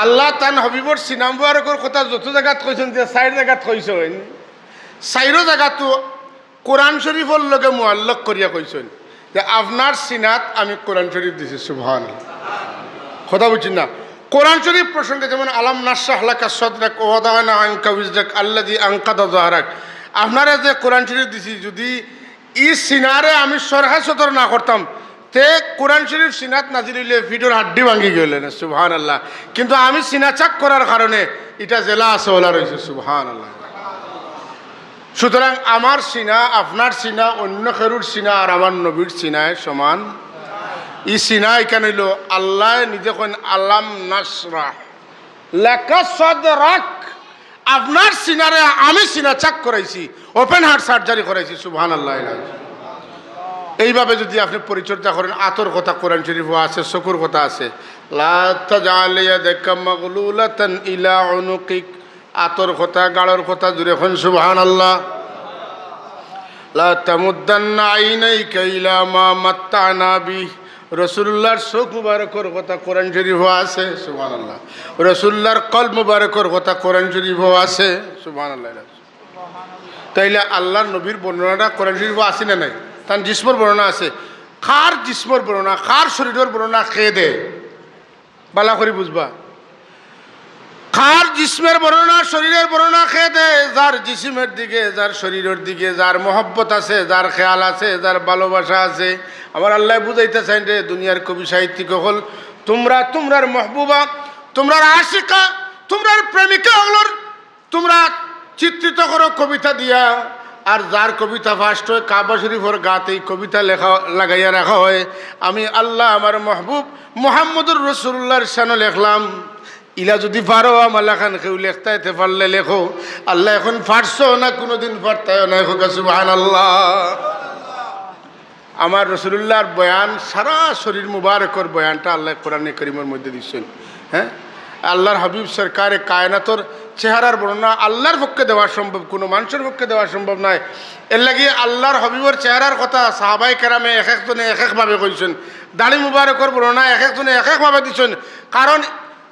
আল্লায় তান হাবিবর সিনা মুবারকর কথা যত জাগাত কইছইন, যে চাইর জাগাত কইছইন, চাইরো জাগাত তো কোরআন শরীফর লগে মুআল্লাক করিয়া কইছইন যে, "আপনার সিনাত আমি কোরআন শরীফ দিছি।" সুবহানাল্লাহ। কথা বুঝছইন না? কোরআন শরীফ প্রসঙ্গে যেমন, "আলাম নাশরাহ লাকা সাদরাক ওয়া ওয়াদানা আনকা উইজরাক আল্লাযী আনকাদা যাহরাক।" আপনারে যে কোরআন শরীফ দিছি, যুদি ই সিনারে আমি শরহে সদর না করতাম, তে কোরআন শরীফ সিনাত নাজিল অইলে পিঠর হাড্ডি ভাঙ্গি গেলো না, সুবহানাল্লাহ। কিন্তু আমি সিনা চাক করার কারণে ইটা যেলা আছে ওলা রইছে, সুবহানাল্লাহ। সুতরাং আমার সিনা, আপনার সিনা, অন্য কেউর সিনা আর আমার নবীর সিনায় সমান। ই সিনা ইখান অইলো, আল্লায় নিজে কইন, "আলাম নাশরাহ লাকা সাদরাক।" আপনার সিনারে আমি সিনা চাক করাইছি, open heart surgery করাইছি। সুবহানাল্লাহ। এইভাবে যুদি আপনে পরিচর্যা করইন, আতর কথা কোরআন শরীফো আছে, চকুর কথা আছে, "লা তাজআল ইয়াদাকা মাগলুলাতান ইলা উনুকিক।" আতর কথা, গালর কথা, জুরে কইন সুবহানাল্লাহ। "লা তামুদ্দান্না আইনাইকা ইলা মা মাত্তানা বিহি।" রাসূলুল্লাহর চউখ মুবারকর কথা কোরআন শরীফো আছে, সুবহানাল্লাহ। রাসূলুল্লাহর কলব মুবারকর কথা কোরআন শরীফো আছে, সুবহানাল্লাহ। তাইলে আল্লাহর নবীর বর্ণনাটা কোরআন শরীফো আছে না নাই? তান জিসমর বর্ণনা আছে। কার জিসমর বর্ণনা, কার শরীরর বর্ণনা কে দেয়? বালা করি বুঝবা। কার জিসমর বর্ণনা, শরীরর বর্ণনা কে দেয়? যার জিসমর দিকে, যার শরীরর দিকে, যার মহব্বত আছে, যার খেয়াল আছে, যার ভালোবাসা আছে। আমার আল্লায় বুঝাইতা চাইন রে, দুনিয়ার কবি সাহিত্যিক অকল, তুমরা, তুমরার মাহবুবা, তুমরার আশিকা, তুমরার প্রেমিকা অকলর তোমরা চিত্রিত করো কবিতা দিয়া, আর যার কবিতা ফার্স্ট হয় কাবা শরীফর গাত এই কবিতা লেখা লাগাইয়া রাখা হয়, "আমি আল্লাহ আমার মাহবুব মুহাম্মদুর রাসূলুল্লাহর শানো লেখলাম।" ইলা যুদি পারো, আমার লাখান কেউ লেখতায় তে পারলে লেখো। আল্লাহ এখন পারছো না, কুনুদিন পারতায়ও না, কউক্কা সুবহানাল্লাহ। আমার রাসূলুল্লাহর বয়ান, সারা শরীর মুবারকর বয়ানটা আল্লাহ কোরআনে করিমর মধ্যে দিছইন। হ্যাঁ, আল্লাহর হাবিব সরকারে কায়নাতর চেহারার বর্ণনা আল্লাহর পক্ষে দেওয়া সম্ভব, কুনু মানষর পক্ষে দেওয়া সম্ভব নায়। এরলাগি আল্লাহর হাবিবর চেহারার কথা সাহাবায়ে কেরামে এক একজনে এক একভাবে কইছইন, দাড়ি মুবারকর বর্ণনা এক একজনে এক একভাবে দিছইন। কারণ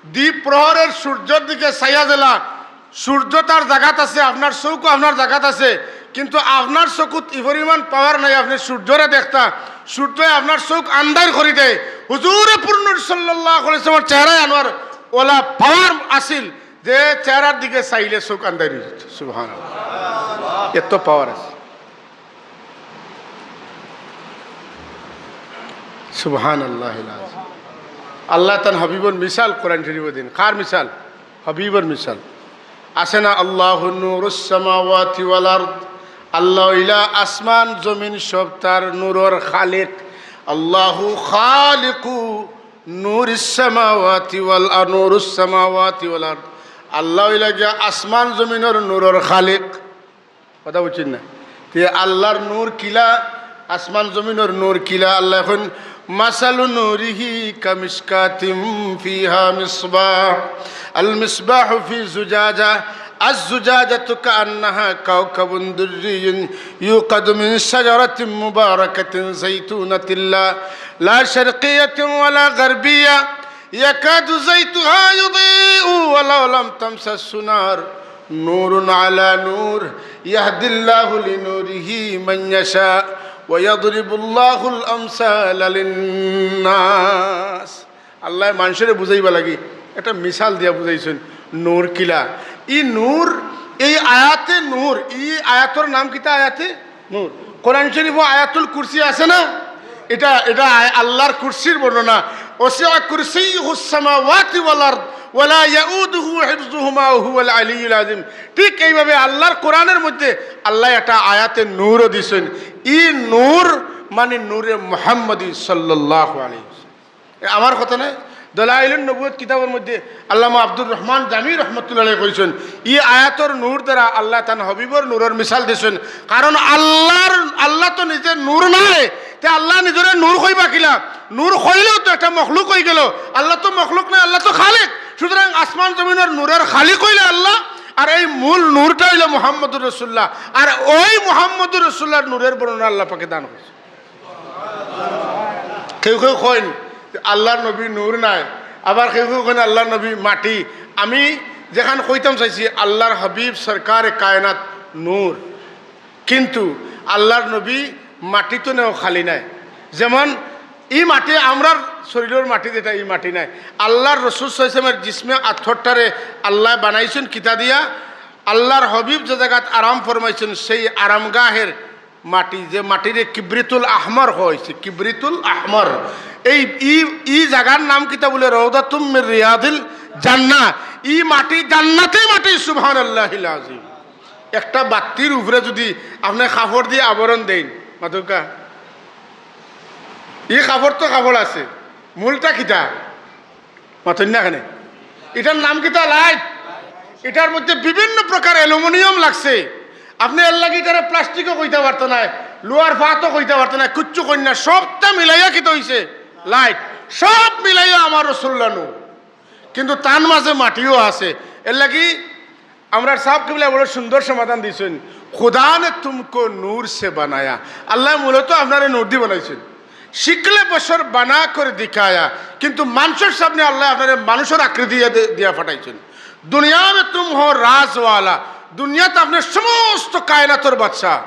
দ্বীপ প্রহরের সূর্যর দিকে চাইয়া যেলা, সূর্য তার জাগাত আছে, আপনার চউখও আপনার জাগাত আছে, কিন্তু আপনার চকুত ই পরিমাণ পাওয়ার নাই, আপনে সূর্যরে দেখতা, সূর্যে আপনার চউখ আন্দাইর করি দেয়। হুজুরে পুরনূর সাল্লাল্লাহু আলাইহি ওয়াসাল্লামর চেহারায় আনোয়ার ওলা পাওয়ার আছিল যে চেহারার দিকে চাইলে চউখ আন্দাইর অই যাইত। সুবহানাল্লাহ, এত পাওয়ার আছে। সুবহানাল্লাহিল আযীম। আল্লাহ তান হাবিবর মিসাল কোরআন শরীফো দিন। কার মিসাল? হাবিবর মিসাল। আছে না, "আল্লাহু নূরুস সামাওয়াতি ওয়াল আরদ।" আল্লাহ অইলা আসমান জমিন সব তার নূরর খালিক। "আল্লাহু খালিকু নূরিস সামাওয়াতি ওয়াল আ-, নূরুস সামাওয়াতি ওয়াল আরদ।" আল্লাহ অইলা গিয়া আসমান জমিনর নূরর খালিক। কথা বুঝছইন না? তে আল্লাহর নূর কিলা, আসমান জমিনর নূর কিলা? আল্লাহ এখন, "মাসালু নূরিহি কামিশকাতিম ফিহা মিসবাহ, আল মিসবাহু ফি জুজাজা, আজ জুজাজাতু কাআন্নাহা কাওকাবুন দুররিয়্যুন ইউকাদু মিন শাজারাতিন মুবারাকাতিন যাইতুনাতিন লা, লা শারকিয়্যাতিন ওয়ালা গারবিয়্যা, ইয়াকাদু যাইতুহা ইউদিউ ওয়ালাউ লাম তামসাসহু নার, নূরুন আলা নূর, ইয়াহদিল্লাহু লিনূরিহি মান ইয়াশা, ওয়া ইয়াদরিবুল্লাহুল আমসালা লিন্নাস।" আল্লাহ মানষরে বুঝাইবার লাগি একটা মিসাল দিয়া বুঝাইছইন নূর কিলা। ই নূর, এই আয়াতে নূর, ই আয়াতর নাম কিতা? আয়াতে নূর। কোরআন শরীফো আয়াতুল কুরসি আছে না? এটা, এটা আয়-, আল্লাহর কুরসির বর্ণনা। "ওয়াসিআ কুরসিয়্যুহুস সামাওয়াতি ওয়াল আরদ, ওয়ালা ইয়াউদুহু হিফযুহুমা ওয়া হুয়াল আলিয়্যুল আযীম।" ঠিক এইভাবে আল্লাহর কোরআনের মধ্যে আল্লাহ একটা আয়াতে নূরও দিছইন। ই নূর মানে নূরে মুহাম্মদী সাল্লাল্লাহু আলাইহি ওয়াসাল্লাম। এ আমার কথা নায়। দলাইলুন নবুয়ত কিতাবর মধ্যে আল্লামা আব্দুর রহমান জামি রহমতুল্লাহ আলাইহি কইছইন, ই আয়াতর নূর দ্বারা আল্লাহ তান হাবিবর নূরর মিসাল দিছইন। কারণ আল্লাহর, আল্লাহ তো নিজে নূর নায়, তে আল্লাহ নিজরে নূর কইবা কিলা? নূর কইলেও তো একটা মখলুক অইগেলো। আল্লাহ তো মখলুক নায়, আল্লাহ তো খালিক। সুতরাং আসমান জমিনর নূরর খালিক অইলা আল্লাহ, আর এই মূল নূরটা অইলা মুহাম্মদুর রাসূলুল্লাহ। আর ওই মুহাম্মদুর রাসূলুল্লাহর নূরর বর্ণনা আল্লাহ পাকে দান করছইন। কেউ কেউ কইন যে আল্লাহর নবী নূর নায়, আবার কেউ কেউ কইন আল্লাহর নবী মাটি। আমি যেখান কইতাম চাইছি, আল্লাহর হাবিব সরকারে কায়নাত নূর, কিন্তু আল্লাহর নবী মাটি তো নেও খালি নায়। যেমন ই মাটি, আমরার শরীরর মাটি যেটা, ই মাটি নায়। আল্লাহর রসুল সাল্লাল্লাহু আলাইহি ওয়াসাল্লামর জিসমে আতহরটারে আল্লাহ বানাইছইন কিতা দিয়া? আল্লাহর হাবিব যে জাগাত আরাম ফরমাইছইন, সেই আরামগাহের মাটি, যে মাটিরে কিবরিতুল আহমর কওয়া অইছে, কিবরিতুল আহমর। এই ই, ই জাগার নাম কিতা বুলে? রওদাতুম মির রিয়াদিল জান্নাহ। ই মাটি জান্নাতি মাটি, সুবহানাল্লাহিল আযীম। একটা বাত্তির উপরে যুদি আপনে কাপড় দিয়া আবরণ দেইন, মাতউক্কা, ই কাপড় তো কাপড় আছে, মূলটা কিতা? মাতইন না কেনে? ইটার নাম কিতা? লাইট। ইটার মধ্যে বিভিন্ন প্রকার অ্যালুমিনিয়াম লাগছে। আপনে এরলাগি ইটারে প্লাস্টিকও কইতা পারতা নায়, লোহার ফাতও কইতা পারতা নায়, কিচ্ছু কইন না, সবটা মিলাইয়া কিতা অইছে? লাইট। সব মিলাইয়া আমার রসুলুল্লাহ নূর, কিন্তু তান মাঝে মাটিও আছে। এরলাগি আমরার সাব কিবলা বড় সুন্দর সমাধান দিছইন, "খুদা নে তুমকো নূর সে বানায়া।" আল্লায় মূলত আপনারে নূর দি বানাইছইন। শিকলে বশর বানা করে দিখায়া, কিন্তু মানষর সামনে আল্লায় আপনারে মানষর আকৃতি দিয়া দে-, দিয়া পাঠাইছইন। দুনিয়া মে তুম হো রাজওয়ালা, দুনিয়াত আপনে সমস্ত কায়নাতর বাদশা।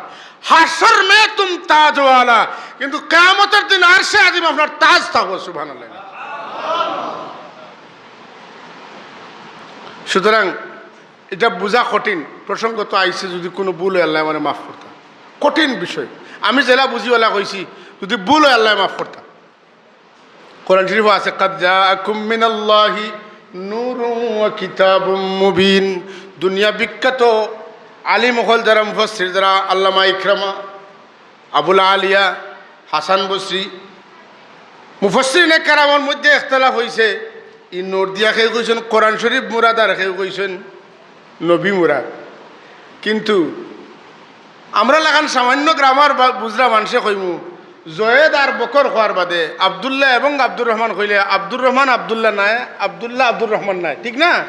হাশর মে তুম তাজওয়ালা, কিন্তু কিয়ামতর দিন আরশে আজিম আপনার তাজ থাকবো। সুবহানাল্লাহ। সুতরাং ইটা বুঝা কঠিন। প্রসঙ্গ তো আইছে, যুদি কুনু ভুল অয় আল্লায় আমারে মাফ করতা। কঠিন বিষয়। আমি যেলা বুঝি অলা কইছি, যুদি ভুল অয় আল্লায় মাফ করতা। কোরআন শরীফো আছে, "কাদ জাআকুম মিনাল্লাহি নূরুন ওয়া কিতাবুম মুবিন।" দুনিয়া বিখ্যাত আলিম অকল যারা, মুফাসসির যারা, আল্লামা ইকরামা, আবুল আলিয়া, হাসান বসরি, মুফাসসিরিনে কেরামর মধ্যে ইখতিলাফ অইছে। ই নূর দিয়া কেউ কইছইন কোরআন শরীফ মুরাদ, আর কেউ কইছইন নবী মুরাদ। কিন্তু আমরা লাখান সামান্য গ্রামার বা বুঝরা মানষে কইমু, জয়েদ আর বকর কওয়ার বাদে আব্দুল্লাহ এবং আব্দুর রহমান কইলে আব্দুর রহমান আব্দুল্লাহ নায়, আব্দুল্লাহ আব্দুর রহমান নায়, ঠিক না?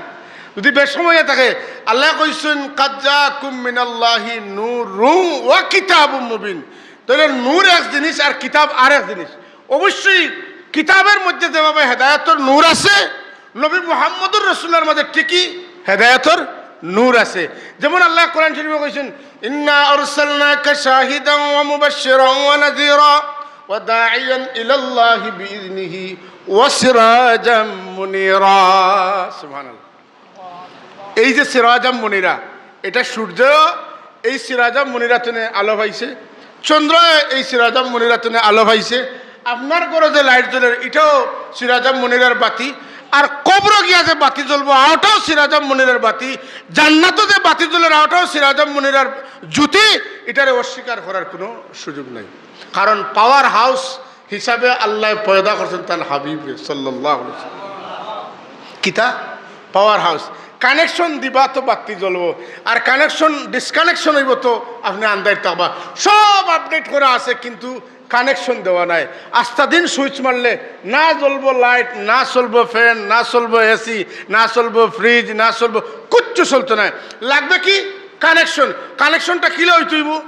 যদি বেশ সময় থাকে, আল্লায় কইছইন, "কাদ জাআকুম মিনাল্লাহি নূরুন ওয়া কিতাবুম মুবিন।" তাইলে নূর এক জিনিস আর কিতাব আর এক জিনিস। অবশ্যই কিতাবের মধ্যে যেভাবে হেদায়েতর নূর আছে, নবী মুহাম্মদুর রাসূলুল্লাহর মাঝে ঠিকই হেদায়েতর নূর আছে। যেমন আল্লায় কোরআন শরীফে কইছইন, "ইন্না আরসালনাকা শাহিদান ওয়া মুবাশশিরান ওয়া নাযীরা ওয়া দাঈয়ান ইলাল্লাহি বিইযনিহি ওয়া সিরাজাম মুনীরা।" সুবহানাল্লাহ। এই যে সিরাজাম মুনীরা, এটা সূর্য এই সিরাজাম মুনীরা তনে আলো পাইছে, চন্দ্র এই সিরাজাম মুনীরা তনে আলো পাইছে, আপনার ঘরো যে লাইট জ্বলের, ইটাও সিরাজাম মুনীরার বাতি। আর কবরো গিয়া যে বাতি জ্বলবো, অটাও সিরাজাম মুনীরার বাতি। জান্নাতো যে বাতি জ্বলের, অটাও সিরাজাম মুনীরার জ্যোতি। ইটারে অস্বীকার করার কোনো সুযোগ নাই, কারণ পাওয়ার হাউস হিসাবে আল্লায় পয়দা করছইন তান হাবিবরে সাল্লাল্লাহু আলাইহি ওয়াসাল্লাম। কিতা? Power house. কানেকশন দিবা তো বাতি জ্বলবো, আর কানেকশন ডিসকানেকশন অইবো তো আপনে আন্দাইর থাকবা। সব আপডেট করা আছে, কিন্তু কানেকশন দেওয়া নাই। আস্তা দিন সুইচ মারলে না জ্বলবো লাইট, না চলবো ফ্যান, না চলবো এসি, না চলবো ফ্রিজ, না চলবো, কিচ্ছু চলতো নায়। লাগবে কি? কানেকশন। কানেকশনটা কিলা অইতো অইবো?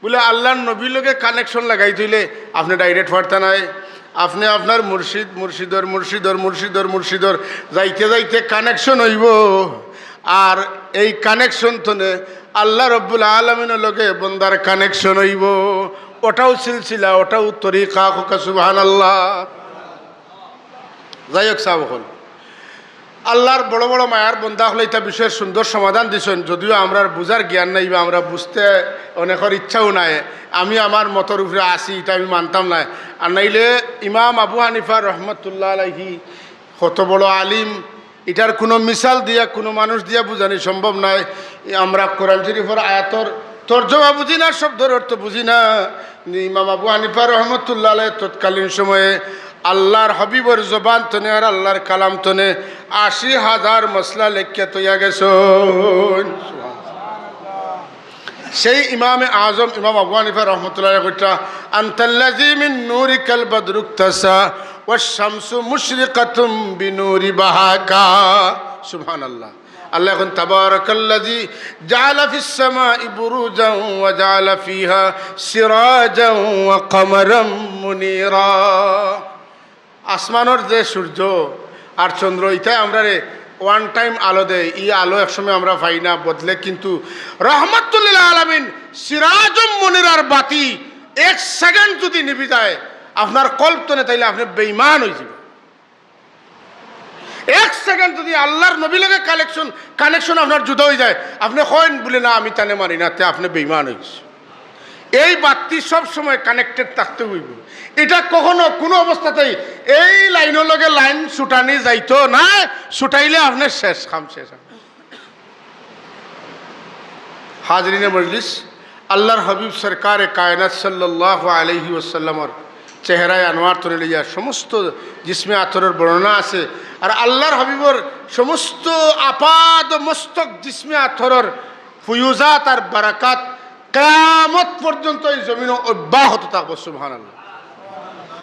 বুলে, আল্লার নবীর লগে কানেকশন লাগাইতো অইলে আপনে ডাইরেক্ট পারতা নায়। আপনে আপনার মুর্শিদ, মুর্শিদর, মুর্শিদর, মুর্শিদর, মুর্শিদর যাইতে যাইতে কানেকশন অইবো। আর এই কানেকশন তনে আল্লা রব্বুল আলামিনর লগে বন্দার কানেকশন অইবো। অটাও সিলসিলা, অটাও তরিকা। কউক্কা সুবহানাল্লাহ। যাই হোক, সাব অকল, আল্লার বড় বড় মায়ার বন্দা অকলে ইতা বিষয়ের সুন্দর সমাধান দিছইন, যদিও আমরার বুঝার জ্ঞান নাই বা আমরা বুঝতে অনেকর ইচ্ছাও নাই। আমি আমার মতর উপরে আছি, ইটা আমি মানতাম নায়। আর নাইলে ইমাম আবু হানিফা রহমতুল্লাহ আলাইহি কত বড় আলিম, ইটার কুনু মিসাল দিয়া, কুনু মানুষ দিয়া বুঝানি সম্ভব নায়। আমরা কোরআন শরীফর আয়াতর তর্জমা বুঝি না, শব্দর অর্থ বুঝি না। ইমাম আবু হানিফা রহমতুল্লাহ আলাইহি তৎকালীন সময়ে আল্লার হাবিবর জবান তনে আর আল্লার কালাম তনে আশি হাজার মাসলা লেখিয়া থইয়া গেছইন। সেই ইমামে আজম ইমাম আবু হানিফা রহমতুল্লাহ আলাইহি কইতা, "আনতাল্লাযী মিন নূরিকাল বাদরু ইকতাসা ওয়াশ শামসু মুশরিকাতুম বিনূরি বাহাকা।" সুবহানাল্লাহ। আল্লায় কইন, "তাবারাকাল্লাযী জাআলা ফিস সামাই বুরুজান ওয়া জাআলা ফিহা সিরাজান ওয়া কামারাম মুনীরা।" আসমানর যে সূর্য আর চন্দ্র, ইতায় আমরারে ওয়ান টাইম আলো দেয়, ই আলো একসময় আমরা পাই না, বদলে, কিন্তু রহমাতুল্লিল আলামিন সিরাজুম মুনীরার বাতি এক সেকেন্ড যদি নিভি যায় আপনার কলব তনে, তাইলে আপনে বেঈমান অইযিবা। এক সেকেন্ড যদি আল্লার নবীর লগে কালেকশন, কানেকশন আপনার জুদা অইযায়, আপনে কইন বুলে, "না, আমি তানে মানি না", তে আপনে বেঈমান অইগেছে। এই বাতি সব সময় কানেক্টেড থাকতে অইবো। ইটা কখনো কুনু অবস্থাতেই এই লাইনর লগে লাইন ছুটানি যাইতো নায়, ছুটাইলে আপনে শেষ, কাম শেষ। হাজিরিনে মজলিস, আল্লার হাবিব সরকারে কায়নাত সাল্লাল্লাহু আলাইহি ওয়াসাল্লামর চেহারায় আনোয়ার তনে লইয়া সমস্ত জিসমে আতরর বর্ণনা আছে। আর আল্লার হাবিবর সমস্ত আপাদ মস্তক জিসমে আতরর ফুয়ুজাত আর বারাকাত কিয়ামত পর্যন্ত ই জমিনো অব্যাহত থাকবো। সুবহানাল্লাহ।